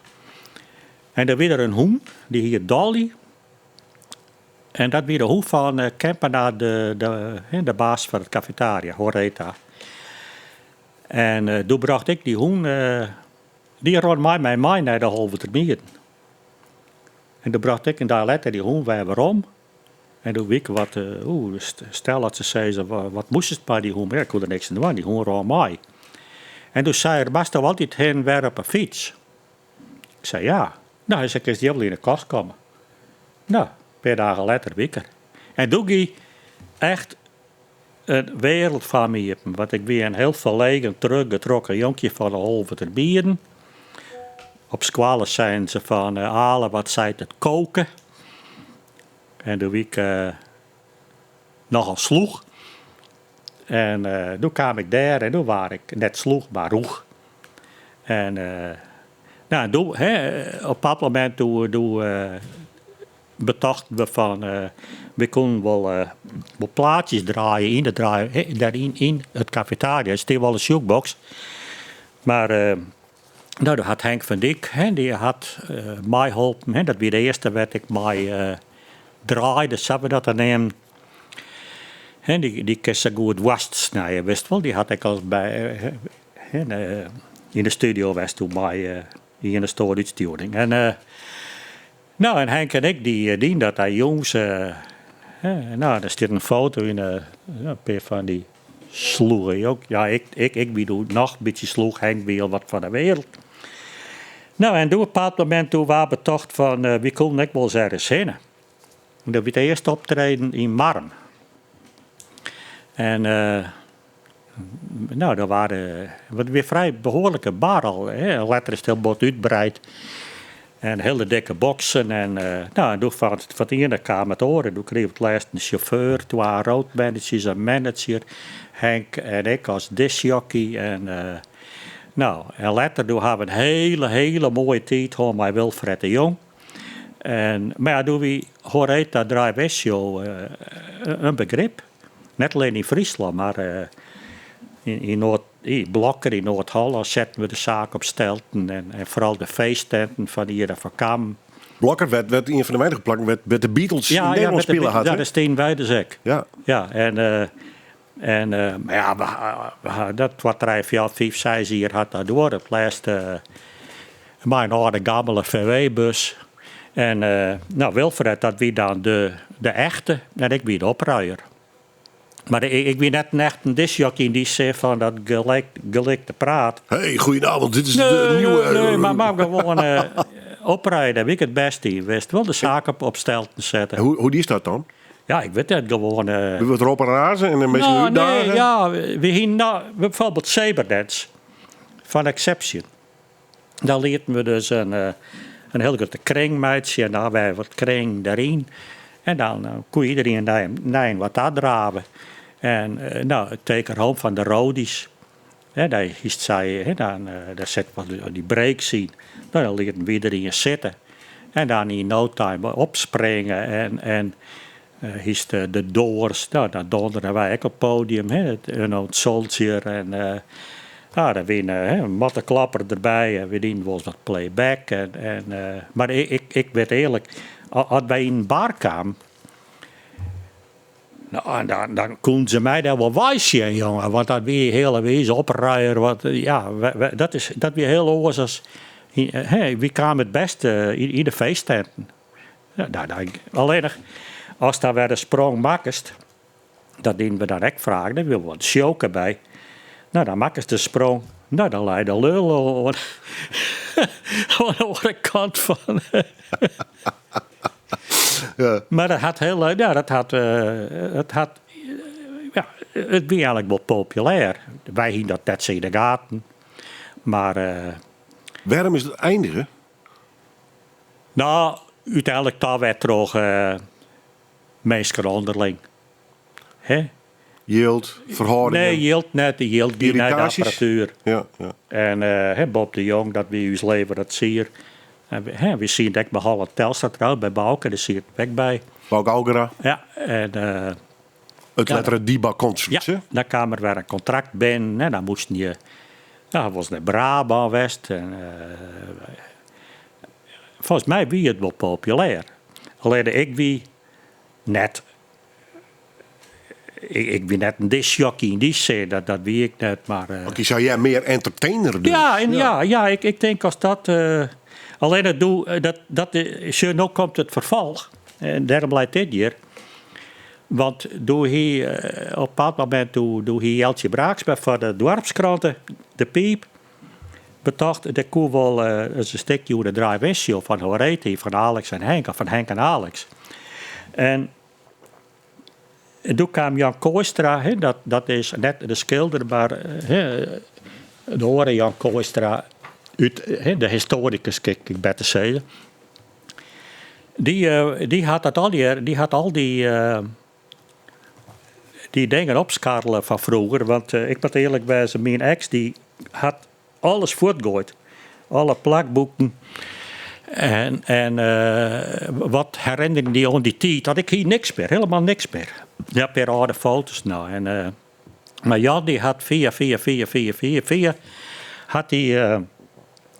En der wie der in hûn, dy hiet Dolly. En dat wie de hûn fan Kempenaar, de baas fan it kafetaria, Horeta. En doe brocht ik dy hûn, dy rûn mei my mei nei de Holwerter Mieden. En doe brocht ik in dei letter dy hûn wer werom. En doe wie ik wat, oeh, stel dat se sizze, wat moastest mei dy hûn? Mar ja, ik koe der niks oan dwaan, dy hûn rûn mei. En doe sei er, moatsto altyd hinne en wer op 'e fyts? Ik sei ja. No, hy sei, kinst hjir wol yn 'e kost komme. No, in pear dagen letter wie ik der. En doe gie echt in wereld foar my iepen, want ik wie in heel ferlegen, teruggetrokken jonkje fan de Holwerter Mieden. Op skoalle seinen se fan, Ale, wat seit it koken? En doe wie ik nochal slûch. En doe kaam ik dêr en doe waard ik net slûch, mar rûch. En nou, doe, hè, op dat momint doe, doe betochten we fan we koenen wol, wol plaatsjes draaie yn de draai, hè, dêr yn, yn it kafetaria. Der stie wol in jukebox. Mar no, doe hat Henk van Dyk, hè, dy hat meiholpen. Hè, dat wie de earste wêr't ik mei draaide, sa't we dat dan neamden. Hè, dy, dy kin sa goed woarst snije, witst wol. Dy hat ek al by, hè, yn de studio west doe mei ien of oare útstjoering. En no, en Henk en ik dy dienen dat dy jûns. Hè, no, der stiet in foto yn, in pear fan dy slûge jong. Ja, ik, ik, ik wie doe noch in bytsje slûch, Henk wie al wat fan de wereld. No, en doe op in bepaald momint doe waard betocht fan wy koenen ek wolris ergens hinne. Dat wie it earste optreden yn Marrum. En no, dat waard, wat wie frij behoarlike bar al. Hè. Letter is it hiel bot útbreid. En hiele dikke boksen. En no, en doe fan it iene kaam it oare. Doe krigen we it lêst in sjauffeur, twa roadmanagers, in manager, Henk en ik as discjockey. En no, en letter doe ha we in hiele, hiele moaie tiid hân mei Wilfred de Jong. En, mar ja, doe wie Horeta Drive-In Show in begrip. Net allinne yn Fryslân, mar yn Noard, yn Blokker, yn Noard-Hollân setten we de saak op stelten en foaral de feesttenten fan Ira van Kammen. Blokker wêr't, wêr't ien fan de weinige plakken wêr't, wêr't de Beatles yn Nederlân spile hat. Ja, dêr stienen wy dus ek. Ja. Ja, en, en mar ja, we ha dat twa, trije, fjouwer, fiif, seis jier hat dat duorre. It lêste mei in âlde gammele VW-bus. En no, Wilfred, dat wie dan de, de echte en ik wie de opruier. Mar ik wie net in echte discjockey yn dy sin fan dat gelijk, gelikte praat. Hey, goedenavond, dit is de nieuwe... Nee, mar gewoan opruie, dêr wie ik it bêste yn. Wist wol de saak op stelten sette. Hoe, hoe die dat dan? Ja, ik wit net, gewoan... Wat roppe raze en in beetje No, nee, útdagen? ja, we hienen no, bijvoorbeeld Saberdance fan Ekseption. Dan lieten we dus in, in hiel grutte kring meitsje en dan wer wat kring deryn. En dan koe iedereen nei, nei wat ta drave. En no, Take Her Home fan de Roadies. Hè, dêr hiest sei, hè, dan, dêr sit wat dy breaks yn. No, dan lieten we iedereen sitte. En dan yn no time opspringe en, en hiest de Doors, no, dan donderen wy ek op it podium, hè, it Unknown Soldier en no, der wie in matteklapper derby en we dienen wolris wat playback en, en mar ik, ik wit earlik, as wy yn in bar kamen, no, en dan, dan koenen se my dêr wol wei sjen, jonge, want dat wie hiele wize opruier, wat, ja, dat is, dat wie hiel oars as, hè, wy kamen it bêste yn de feesttenten. Ja, nou, dan, allinnich, ast dan wer de sprong makkest, dat dienen we dan ek faak, der wie wol wat sjoke by. No, dan makkest de sprong, no, dan lei de lul oan, oan de oare kant fan. Ja. Mar dat hat hiel, ja, dat hat, it hat, ja, it wie eigenlik wol populêr. Wy hienen dat net sa yn de gaten, mar. Wêrom is it eindige? No, úteinlik ta wer troch minsken ûnderling. Hè? Jild, ferhâldingen? Nee, jild net. De jild gie nei de Irritaasjes? apparatuer. Ja, ja. En hè, Bob de Jong, dat wie ús leveransier. En we, hè, we sieten ek by Holland Telstra trouwens, by Bauke, dêr sieten we ek by. Bauke Algera. Ja, en It lettere Diba ja, Concerts, hè? dan kaam der wer in kontrakt binnen en dan moasten je, nou, was nei Brabân west. En, folgens my wie it wol populêr. Allinne ik wie net, ik wie net in discjockey yn dy sin, dat wie ik net, mar. Want je sei ja, mear entertainer dus. Ja, en ja, ja, ik tink as dat. Allinne doe, dat, sjoch, no komt it ferfolch. En dêrom leit dit hjir. Want doe hie op in bepaald momint, doe hie Jeltsje Braaksma foar de doarpskrante, De Piip, betocht, der koe wol ris in stikje oer de drive-in show fan Horethi, fan Alex en Henk, of fan Henk en Alex. En doe kaam Jan Kooistra, dat is net de skilder, mar de oare Jan Kooistra út de histoarikus, kin ik better sizze. Dy hat dat allegear, dy hat al dy dy dingen opskarrele fan froeger. Want ik moat earlik wêze, myn eks dy hat alles fuortgoaid. Alle plakboeken en wat herinneringen dy oan dy tiid, dat ik hie niks mear, helemaal niks mear. Ja, in pear âlde foto's no. En, mar Jan dy hat fia, fia, fia, fia, fia, fia, hat dy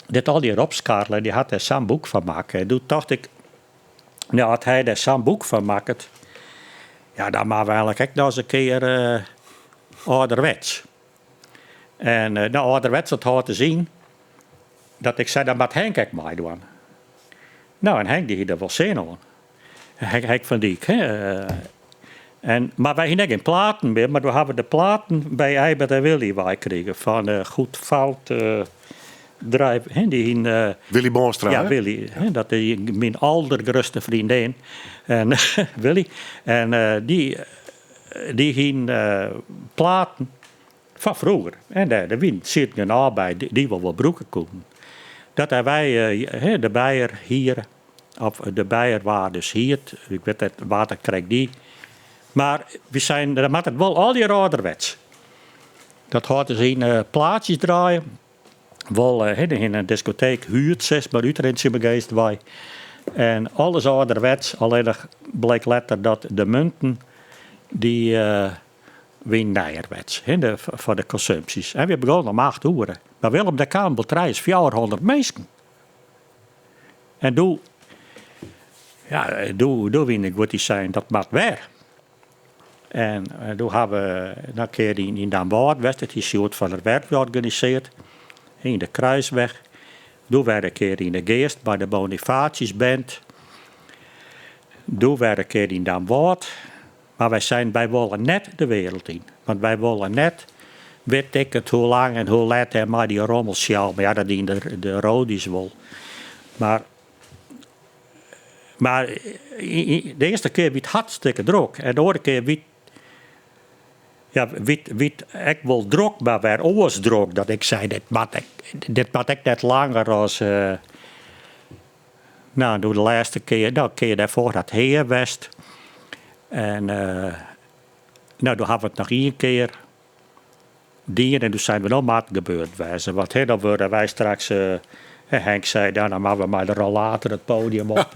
dit allegear opskarrele en dy hat dêr sa'n boek fan makke. En doe tocht ik, no, as hy dêr sa'n boek fan makket, ja, dan moatte we eigenlik ek noch ris in kear âlderwets. En no, âlderwets, dat hâldt dus yn dat ik sei, dan moat Henk ek meidwaan. No, en Henk dy hie der wol sin oan. Henk van Dyk. Hè. En, mar wy hiene ek gjin platen mear, mar doe hawwe we de platen by Eibert en Willy weikrigen fan Goed Fout Drive. Hè, dy hiene, Willy Boonstra, Ja, hè? Willy. Hè, dat is myn aldergrutste freondin. En Willy. En dy hiene platen fan froeger. En dêr wiene sieten genôch by dy't we wol brûke koenen. Dat ha wy de Beijer hier, of de Beijer waard dus hierd, ik wit net wa't dat krekt die. Mar wy seinen, dan moat it wol allegear âlderwets. Dat hâldt dus yn plaatsjes draaien. Wol yn in diskoteek huerd sis mar út Rinsumageast wei. En alles âlderwets, allinnich bleek letter dat de munten dy wienen nijerwets foar de konsumpsjes. En we begonnen om acht oere. Mar Willem, der kamen wol trije, 400 minsken. En doe, ja, doe wiene ik goed dy seinen dat moat wer. En doe ha we in kear yn Damwâld west, dat hie Sjoerd van der Werf organisearre, yn de Kruisweg. Doe wer in kear yn de Geast by de Bonifatiusband. Doe wer in kear yn Damwâld. Mar wy seinen, wy wolle net de wereld yn. Want wy wolle net, wit ik it hoe lang en hoe let en mei dy rommelsjal. Mar ja, dat dienen de roadies wol. Mar Mar de earste kear wie it hartstikke drok en de oare kear wie ja, wie it ek wol drok, mar wer oars drok. Dat ik sei, dit moat ek, dit moat ek net langer as. No, doe de lêste kear, no, kear dêrfoar hat Hea west. En no, doe ha we it noch ien kear dien en doe seinen we, no moat it gebeurd wêze. Want hè, dan wurde wy straks, Henk sei, dan moatte we mei de rollator it podium op.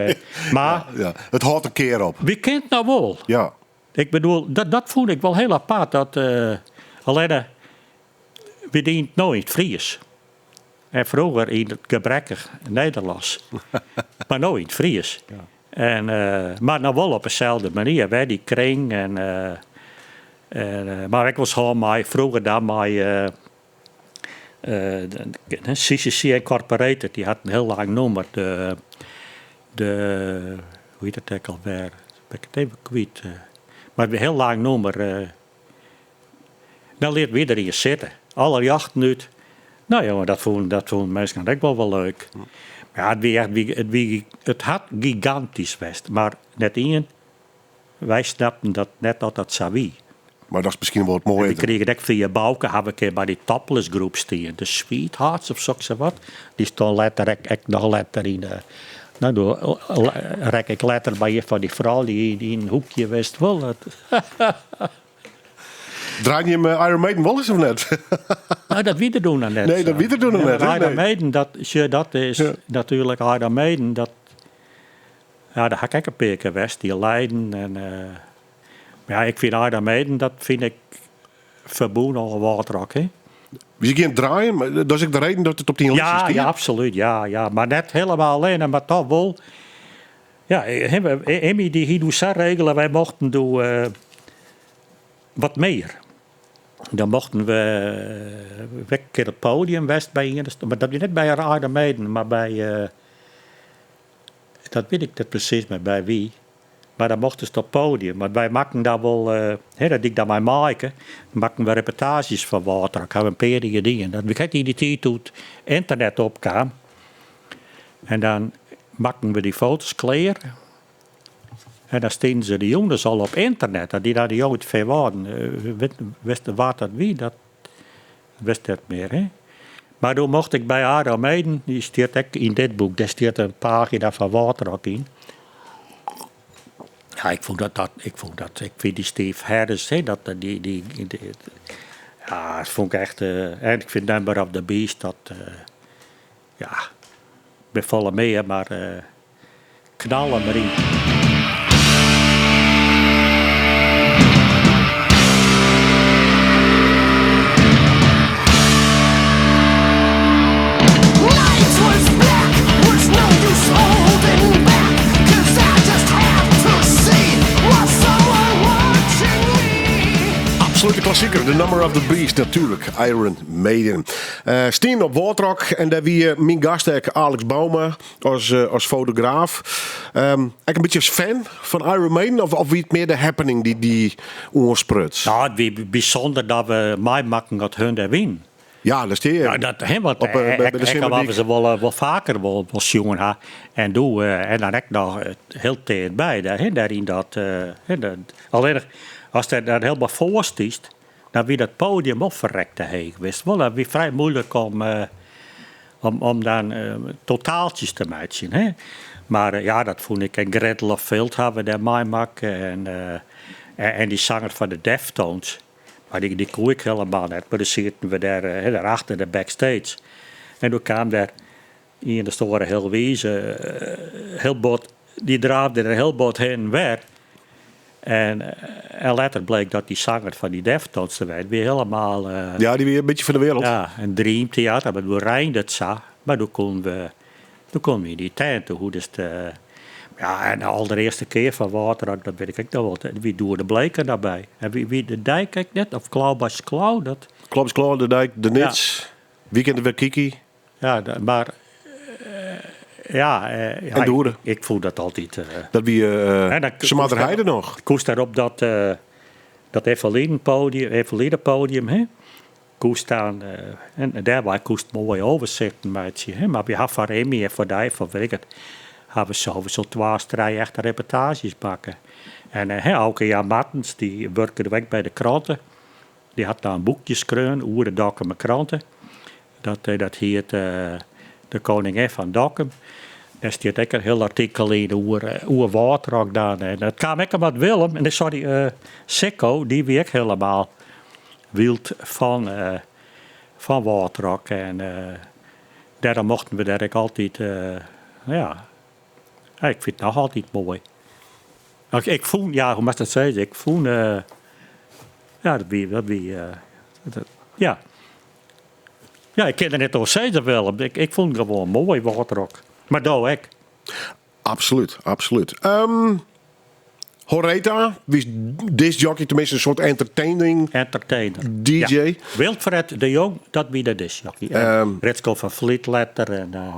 Mar Ja, it hâldt in kear op. Wy kinne it noch wol. Ik bedoel, dat fûn ik wol hiel apart. Dat, allinne, wy dienen it no yn it Fries. En froeger yn it gebrekkich Nederlânsk. Mar no yn it Fries. En, mar noch wol op deselde manier, wer dy kring. En, en, mar ek wolris hân mei, froeger dan mei de CCC Incorporated, dy hat in hiel lang nûmer. De, hoe hjit it ek alwer? Ben ik it even kwyt. Mar in hiel lang nûmer. Dan liet wy der ien sitte. Alle ljochten út. No jonge, dat fûnen dat fûnen minsken ek wol wol leuk. Mar ja, it wie echt, it wie, it hat gigantysk west, mar net ien, wy snapten dat net dat dat sa wie. Mar dat is miskien wol it moaie. Wy krigen ek fia Bauke, ha we in kear by dy topless groep stien, de Sweethearts of soksawat. Dy stond letter ek, ek noch letter yn de, no doe rekke ik letter by ien fan dy froulju yn in hoekje, wist wol. Draaide jim Iron Maiden wol ris of net? Nou, dat wie der doe noch net. Nee, dat wie der doe noch net. Iron Maiden, dat, dat is natuerlik Iron Maiden. Dat, ja, dêr ha ik ek in pear kear west, dy Leiden. En, ja, ik fyn Iron Maiden, dat fyn ik ferbûn oan Wâldrock, hè. Dus je gean draaien, mar dat is ek de reden dat it op dyn list stiet? Ja, absolút, ja, ja. Mar net hielendal allinne, mar toch wol. Ja, Emmy dy hie doe sa regele, wy mochten doe wat mear. Dan mochten we wer in kear op it podium west by ien, mar dat wie net by Iron Maiden, mar by, dat wit ik net presys mear by wie. Mar dan mochtest op podium. Want wy makken dan wol, hè, dat die ik dan mei Maaike, makken we reportaazjes fan Wâldrock. Ha we in pear jier dien. Dat wie krekt yn dy tiid doe't ynternet opkaam. En dan makken we dy foto's klear. En dan stienen se de jûns al op ynternet. Dat die dan de jonge út Feanwâlden. Wist wa't dat wie? Dat wist net mear, hè. Mar doe mocht ik by Iron Maiden, dy stiet ek yn dit boek, dêr stiet in pagina fan Wâldrock yn. Ja, ik fûn dat, dat, ik fûn dat, ik fyn dy Steve Harris, hè, dat, dy, dy, dy, ja, dat fûn ik echt, en ik fyn Number of the Beast, dat, ja, bin folle mear, mar knal him deryn. Absolute klassieker, The Number of the Beast, natuurlijk. Iron Maiden. Uh, stien op Wâldrock en dêr wie myn gast ek Alex Bouma as, uh, as fotograaf. Um, ek in bytsje as fan fan Iron Maiden of, of wie it mear de happening dy't dy oanspruts? Nou, it wie bysûnder dat we meimakken dat hun dêr wienen. Ja, dêr steane je. Ja, dat, hè, want op, by de ek al we se wol, wol faker wol, wol sjoen ha. En doe, en dan ek noch hiel tichtby, dêr, hè, dêr yn dat, hè, dat, allinnich ast der dan hielendal foar stiest, dan wie dat podium wol ferrekte heech, witst wol. Dat wie frij moeilik om, om, om dan totaaltsjes te meitsjen, hè. Mar ja, dat fûn ik. En Gretel of Filth ha we dêr meimakke en, en dy sanger fan de Deftones. Mar dy, dy koe ik hielendal net. Mar doe sieten we dêr, hè, dêr achter de backstage. En doe kaam dêr ien de stoare hiel wize, hiel bot, dy draafde der hiel bot hinne en wer. En, en letter bleek dat dy sanger fan dy Deftones te wêzen. Wie hielendal. Ja, dy wie in bytsje fan de wereld. Ja, in Dream Theater, mar doe reinde it sa. Mar doe koenen we, doe koenen we yn dy tent. Doe hoegdest. Ja, en de alderearste kear fan Wâldrock, dat wit ik ek noch wol. Wie Doede de Bleeker derby. En wie, wie de Dijk ek net? Of Klobas Klau? Dat... Klobas Klau, de Dijk, de Nits. Ja. Wie kent wer Kiki? Ja, mar ja, en Doede. Ik, ik fûn dat altyd. Dat wie uh, Semarterheide noch. Koest daar op dat, uh, dat Evelien-podium, Evelien-podium, hè? Koest dan, uh, en dêrby koest moaie overzichten meitsje. Hè? Mar wy ha foar Emmy en foar dy, foar weet ik it, ha we sowieso twa of trije echte reportaazjes makke. En uh, Auke Jan Martens, dy wurke doe ek by de krante. Dy hat dan in boekje skreaun oer de Dokkumer Krante. Dat, dat hiet De Koningin fan Dokkum. Dêr stiet ek in hiel artikel yn oer, oer Wâldrock dan. En dat kaam ek omdat Willem, nee, sorry, Sikko, dy wie ek hielendal wyld fan, fan Wâldrock. En dêrom mochten we dêr ek altyd, ja, ik fyn it noch altyd moai. Ik fûn, ja, hoe moatst dat sizze? Ik fûn, ja, dat wie, dat wie, ja. Ja, ik kin der net oer sizze, Willem. Ik, ik fûn it gewoan moai, Wâldrock. Mar do ek. Absolút, absolút. Um, Horeta, wie discjockey, tenminste in soart entertaining. Entertainer. DJ. Ja. Wilfred de Jong, dat wie de discjockey. Um, Ritsko van Vliet letter. En, uh,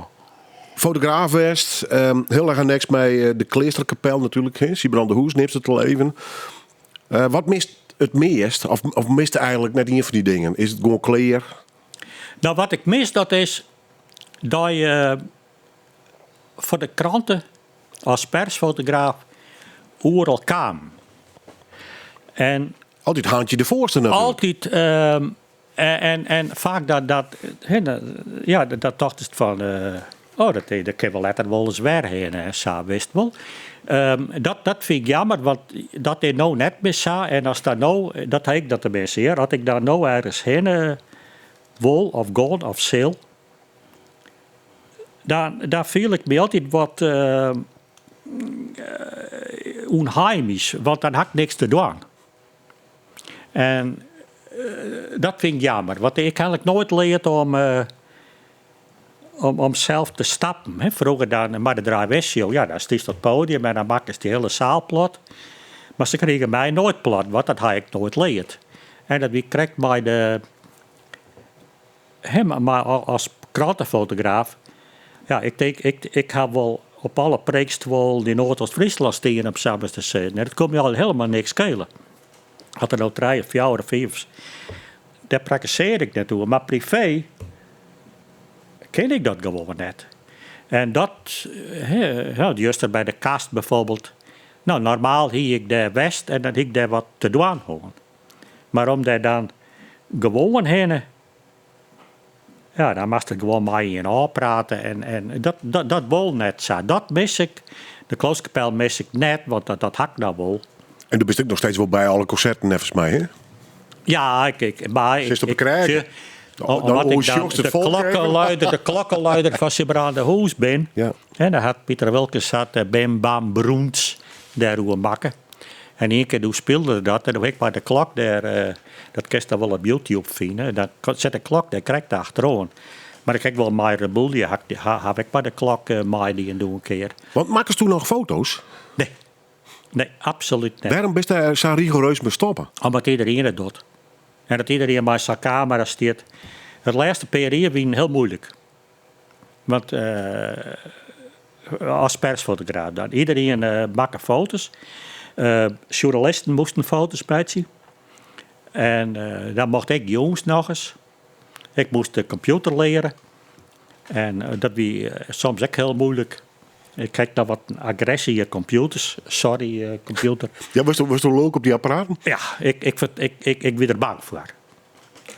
Fotograaf west, um, hiel erch anneks mei eh, de Kleasterkapel natuerlik. Siebrand de Hoes neamst it al even. Uh, wat mist it meast? Of, of mist eigenlik net ien fan dy dingen? Is it gewoan klear? Nou, wat ik mis, dat is dat je foar de krante as persfotograaf oeral kaam. En Altyd handje de foarste natuerlik. Altyd, ehm, en, en, en faak dat, dat, hè, dat, ja, dat tochtest fan, eh, Oh, dat, dat kin wol letter wolris wer hinne en sa, witst wol. Dat, dat fyn ik jammer, want dat is no net mear sa. En as dat no, dat ha ik dat teminsten hear, as ik dan no ergens hinne wol of gean of sil, dan, dan fiel ik my altyd wat ûnheimisch, want dan ha ik niks te dwaan. En dat fyn ik jammer, want ik ha eigentlik noait leard om om sels te stappen. Froeger dan mei de Draaiwissel, ja, dan stiest op it podium en dan makkest dy hiele saal plat. Mar se krigen my noait plat, want dat ha ik noait leard. En dat wie krekt mei de, hè, mei as krantefotograaf. Ja, ik tink, ik, ik ha wol op alle preekstuollen yn Noardeast-Fryslân stien om sa mar te sizzen. En dat koe my al hielendal niks skele. As der no trije, fjouwer of fiif, dêr prakkesearje ik net oer, mar privee kin ik dat gewoan net. En dat, hè, juster by de Kast bijvoorbeeld. No, normaal hie ik dêr west en dan hie ik dêr wat te dwaan hân. Mar om dêr dan gewoan hinne, ja, dan moatst it gewoan mei ien ôfprate en, en dat, dat, dat wol net sa. Dat mis ik. De Kloosterkapel mis ik net, want dat, dat ha ik no wol. En do bist ek noch steeds wol by alle konserten neffens my, hè? Ja, ik, ik, mar ik, Sitst op de ik, krêge. sjoch, Dan omdat ik dan oersjochst it de folk even. klokkenluider, de klokkenluider fan Sibrandahûs bin. Ja. En dan hat Piter Wilkens hat Bim Bam Broens dêroer makke. En ien kear doe spylde er dat en doe ik mei de klok dêr, dat kinst dan wol op YouTube fine, dan sit de klok dêr krekt achteroan. Mar ik ha ek wol mei Reboelje, ha, haw ik mei de klok meidien doe in kear. Want makkest do noch foto's? Nee. Nee, absolút net. Wêrom bist dêr sa rigoereus mei stoppe? Omdat iderien it docht. En dat iderien mei sa'n kamera stiet. It lêste pear jier wienen hiel muoilik. Want as persfotograaf dan. Iderien makke foto's. Sjoernalisten moasten foto's meitsje. En dan mocht ik jûns nochris. Ik moast de kompjûter leare. En dat wie soms ek hiel muoilik. Ik ha ek noch wat agresje op kompjûters. Sorry, kompjûter. Ja, wurdst lulk op dy apparaten? Ja, ik, ik, ik, ik, ik wie der bang foar.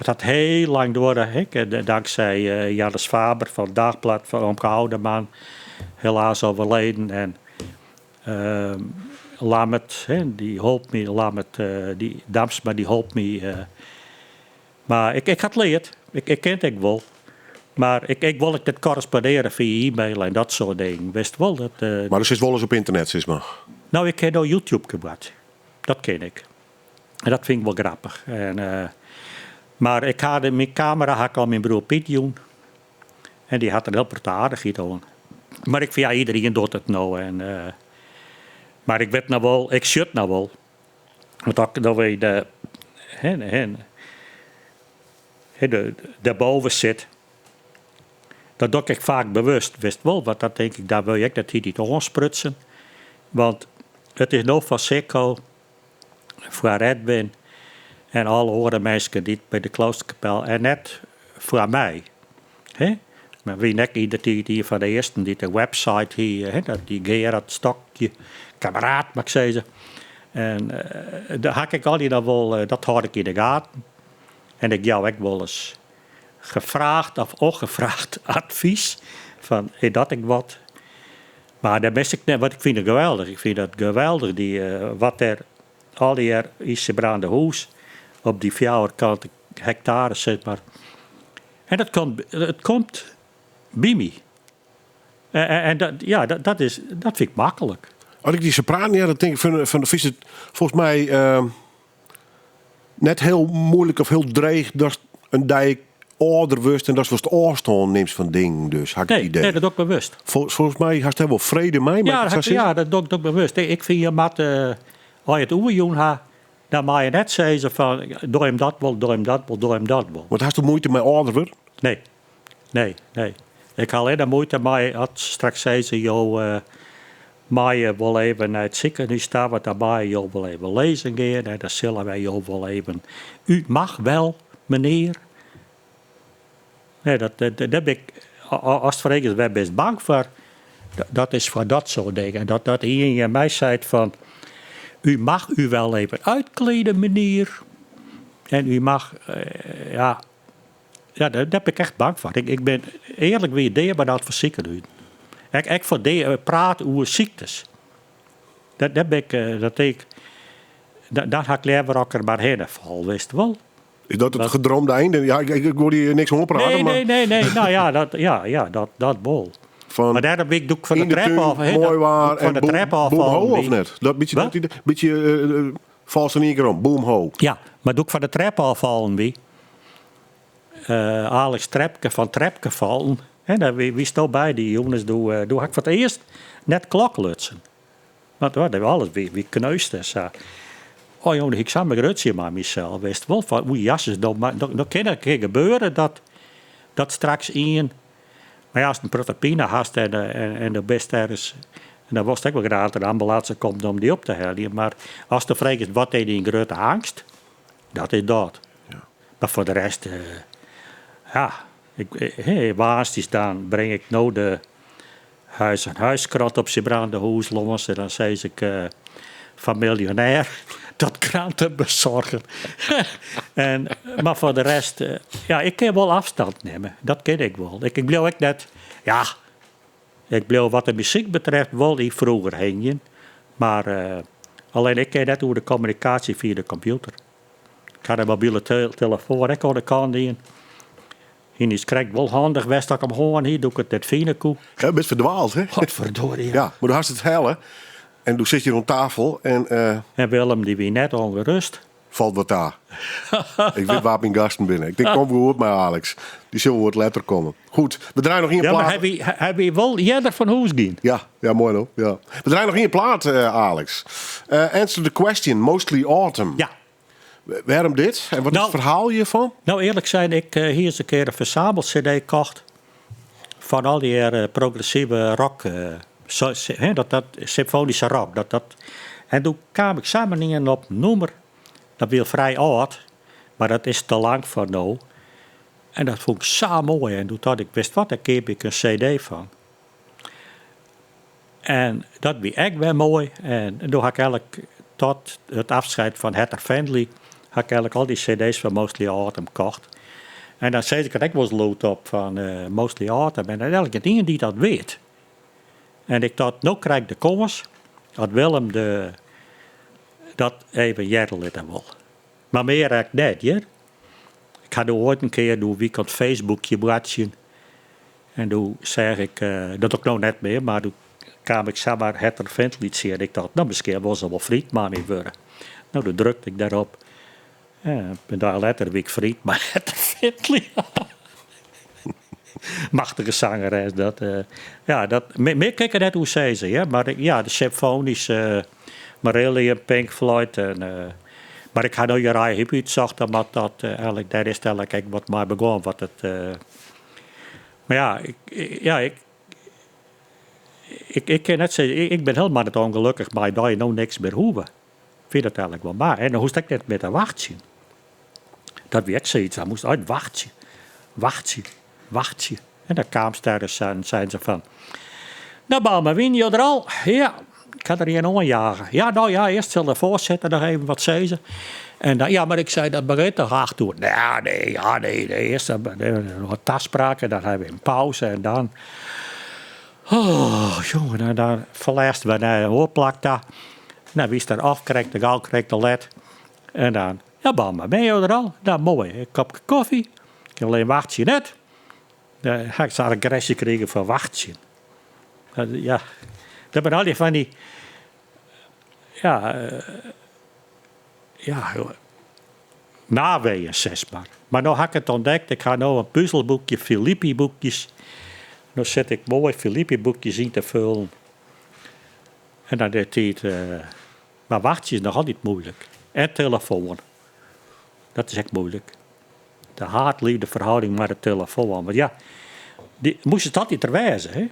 It hat hiel lang duorre, hè, tanksij Jannes Faber fan it Dagblad fan Omke Oudeman, helaas overleden. En Lammert, hè, dy holp my, Lammert dy Damsma, dy holp my. Mar ik, ik ha it leard. Ik, ik kin it ek wol. Mar ik, ik wol ek net korrespondearje fia e-mail en dat soart dingen. Witst wol dat. Mar do sitst wolris op ynternet, sis mar. No, ik kin no YouTube gebrûke. Dat kin ik. En dat fyn ik wol grappich. En, mar ik ha de, myn kamera ha ik oan myn broer Piet jûn. En dy hat der hiel protte aardichheid oan. Mar ik fyn, ja, iderien docht it no. En, mar ik wit noch wol, ik sjoch it noch wol. Want as ik dan wer de, hè, hè, de, dêrboven sit, dat doch ik faak bewust, witst wol. Want dan tink ik, dêr wurd ik net hieltyd oansprutsen. Want it is no foar Sicco, foar Edwin en alle oare minsken dy't by de Kloosterkapel en net foar my. Hè? Mar wiene ek yndertiid ien fan de earsten dy't de website hie, hè, dat die Gerard Stokje, kameraad moat ik sizze. En dêr ha ik altyd noch wol, dat hâld ik yn de gaten. En ik jou ek wolris gevraagd of ongevraagd advys fan is dat ek wat. Mar dêr mis ik net, want ik fyn it geweldich. Ik fyn dat geweldich, dy, wat dêr allegear yn Sibrandahûs op dy fjouwerkante hektare sit. Mar en dat komt, it komt by my. En dat, ja, dat, is, dat fyn ik maklik. As ik dy sa praten hear, dan tink ik fan, fan fynst it folgens my net hiel muoilik of hiel dreech datst in dei âlder wurdst en datst wat ôfstân nimst fan dingen dus, ha ik it Nee, idee. nee, dat doch ik bewust. Folgens my hast dêr wol frede mei, mei Ja, ik it dat, sa sizze? ja, dat doch ik bewust. Ik fyn je moat, as je it oerjûn ha, dan mei je net sizze fan doch him dat wol, doch him dat wol, doch him dat wol. Want hast do muoite mei âlder wurden? Nee, nee, nee. Ik ha allinne muoite mei as se straks sizze jo meie wol even nei it sikehûs ta, want dan meie jo wol even lizzen gean en dan sille wy jo wol even. U mag wel, menear. Nee, dat, dat, dêr bin ik, ast freegest wêr bist bang foar, dat is foar dat soart dingen. Dat, dat ien tsjin my seit fan, u mag u wel even uitkleden, menear. En u mag, ja. Ja, dêr bin ik echt bang foar. Ik bin earlik wie dea benaud foar sikehûzen. Ek, ek foar dea, praat oer syktes. Dêr, dêr bin ik, dat ik, dan ha ik leaver as ik der mar hinne fal, witst wol. Is dat it gedroomde einde? Ja, ik, ik wol dy niks oanprate. Nee, mar nee, nee, nee. Nou ja, dat, ja, ja, dat, dat wol. Fan Maar dêrom wie ik doe ik fan de yn de trep tún, af. hè, moai dat- waar doe ik fan en de boem, trep af boem ho fallen of wie. net? Dat bytsje, Wat? dat bytsje uh, falst in ien kear om, boem ho. Ja, mar doe ik fan de trep ôffallen wie, eh, Alex Trepke fan Trepke fallen, hè, dêr wie, wiesto by dy jûnes, doe, eh, doe ha ik foar it earst net klok lutsen. Want ja, alles wie, wie kneust en sa. Oh jonge, ik sa'n grutsje mei mysels, wist wol fan oei jasses, no, mar no, no kin it in kear gebeure dat, dat straks ien Mar ja, ast in protte pine hast en, en, en do bist ergens en dan wolst ek wol graach dat de ambulânse komt om dy op te heljen. Mar ast do fregest wat is dyn grutte eangst, dat is dat. Ja. Mar foar de rest, eh, ja, ik, eh, woansdeis dan bring ik no de huis aan huiskrant op Sybren de hûs lâns en dan sis ik eh, fan miljonêr tot krantenbezorger. en, mar foar de rest, eh, ja, ik kin wol afstand nimme. Dat kin ik wol. Ik, ik bliuw ek net, ja, ik bliuw wat de muzyk betreft wol yn froeger hingjen. Mar eh, allinne ik kin net oer de kommunikaasje fia de kompjûter. Ik ha de mobile telefoan ek oan de kant dien. Hyn is krekt wol handich west dat ik him hân hie, doe ik it net fine koe. Ja, bist ferdwaald, hè? Godverdorie. Ja, mar do hast it helle en do sitst hjir oan tafel en... Uh, en Willem dy wie net ûngerêst. Falt wat ta. ik wit wa't myn gasten binne. Ik tink, kom goed mei Alex. Dy sil wol wat letter komme. Goed, we draaie noch ien ja, plaat. Mar hy hy wie wol earder fan hûs gien. Ja, ja, moai no. Ja. We draaie noch ien plaat, uh, Alex. Uh, answer the question, mostly autumn. Ja. Wêrom dit? En wat is Nou, it ferhaal hjirfan? Nou, earlik sein, ik uh, hie ris in kear in fersamel-CD kocht fan al dy uh, progressive rock, uh, so, hè, dat, dat symfoanyske rock. Dat, dat, en doe kaam ik samar ien op nûmer, dat wie frij âld, mar dat is te lang foar no. En dat fûn ik sa moai. En doe tocht ik, witst wat, dêr keapje ik in CD fan. En dat wie ek wer moai. En doe ha ik eigenlik tot it afscheid fan Heather Findlay ha ik eigenlik al dy CD's fan Mostly Autumn kocht. En dan sis ik it ek wolris lûd op fan uh, Mostly Autumn. En dan is eigenlik net ien dy't dat wit. En ik tocht, no krij ik de kâns dat Willem de, dat even hearre litte wol. Mar mear ek net, hear. Ik ha doe oait in kear, doe wie ik oan it Facebookje boartsjen. En doe seach ik, dat doch ik no net mear, mar doe kaam ik samar Heather Findlay tsjin. En ik tocht, no, miskien wol se wol freed mei my wurde. No, doe drukte ik dêrop. En in dei letter wie ik freed mei Heather Findlay. Machtige sangeres. Dat, uh, ja, dat, mear kin ik der net oer sizze, hear. Mar ja, de symfoanyske Marillion, Pink Floyd. En, uh, mar ik ha no Uriah Heep útsocht, omdat dat, uh, eigenlik, dêr is it eigenlik ek wat mei begûn. Wat it, uh, mar ja, ik, ja, ik, ik, ik kin net sizze, ik, ik bin hielendal net ûngelokkich mei dat je no niks mear hoege. Ik fyn dat eigenlik wol mar. En dan hoechst ek net mear te wachtsjen. Dat wie ek sayts, dan moast altyd wachtsje, wachtsje, wachtsje. En dan kaamst ergens en seinen se fan, No Bouma, wiene jo der al? Ja, ik ha der ien oanjage. Ja, no ja, earst sil de foarsitter noch even wat sizze. En dan, ja, mar ik sei, dat begjint toch acht oer? Ja, nee, ja, nee, nee. Earst noch in taspraak en dan ha we in pauze en dan... Oh, jonge, dan, dan ferlêst wer nei in oar plak ta. Nou, wiest der of krekt te gau, krekt te let. En dan, ja Bouma, binne jo der al? Nou, moai, in kopke kofje. Ik kin allinne wachtsje net. Dan ha ik sa'n agresje krigen fan wachtsjen. Ja, dat binne al dy fan dy, ja, ja, naweeën sis mar. Mar no ha ik it ûntdekt, ik ha no in puzelboekje, Filippi-boekjes. No sit ik moai Filippi-boekjes yn te fullen. En dan de tiid, mar wachtsje is noch altyd moeilik. En telefoan, dat is ek moeilik. De haat-leafde ferhâlding mei de telefoan. Want ja, dy moast it altyd der wêze, hè?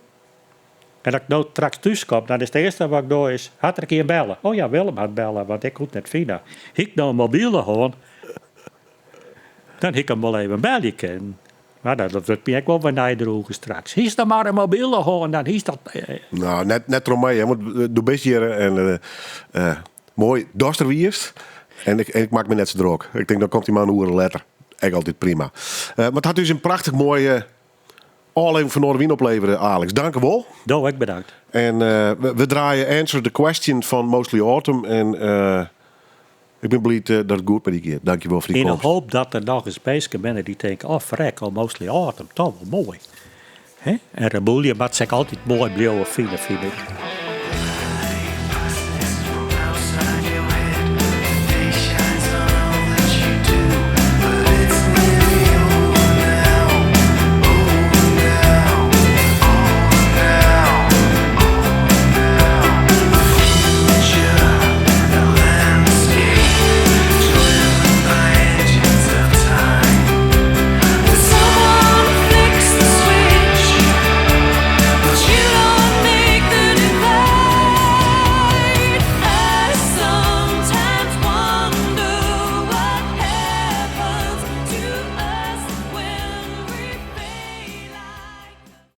En as ik no straks thús kom, dan is it earste wat ik doch is, hat der ien belle? Oh ja, Willem hat belle, want ik koe it net fine. Hie ik no in mobile hân, dan hie ik him wol even belje kinnen. Mar dat wurdt my ek wol wer neidroegen straks. Hiest dan mar in mobile hân, dan hiest dat. No, net, net troch my, hè, want do bist hjir en uh, moai datst der wiest. En ik, en ik mak my net sa drok. Ik tink, dan komt dy man in oere letter. Ek altyd prima. Mar it hat ús in prachtich moaie ôflevering fan Noardewyn oplevere, Alex. Dank wol. Do ek bedankt. En we draaie Answer the Question fan Mostly Autumn. En ik bin bliid dat it goed mei dy giet. Dankjewol foar dy Yn de komst. hoop dat der noch ris minsken binne dy't tinke, oh frek, oh Mostly Autumn, toch wol moai. Hè? En Reboelje moat se ek altyd moai bliuwe fine, fyn ik.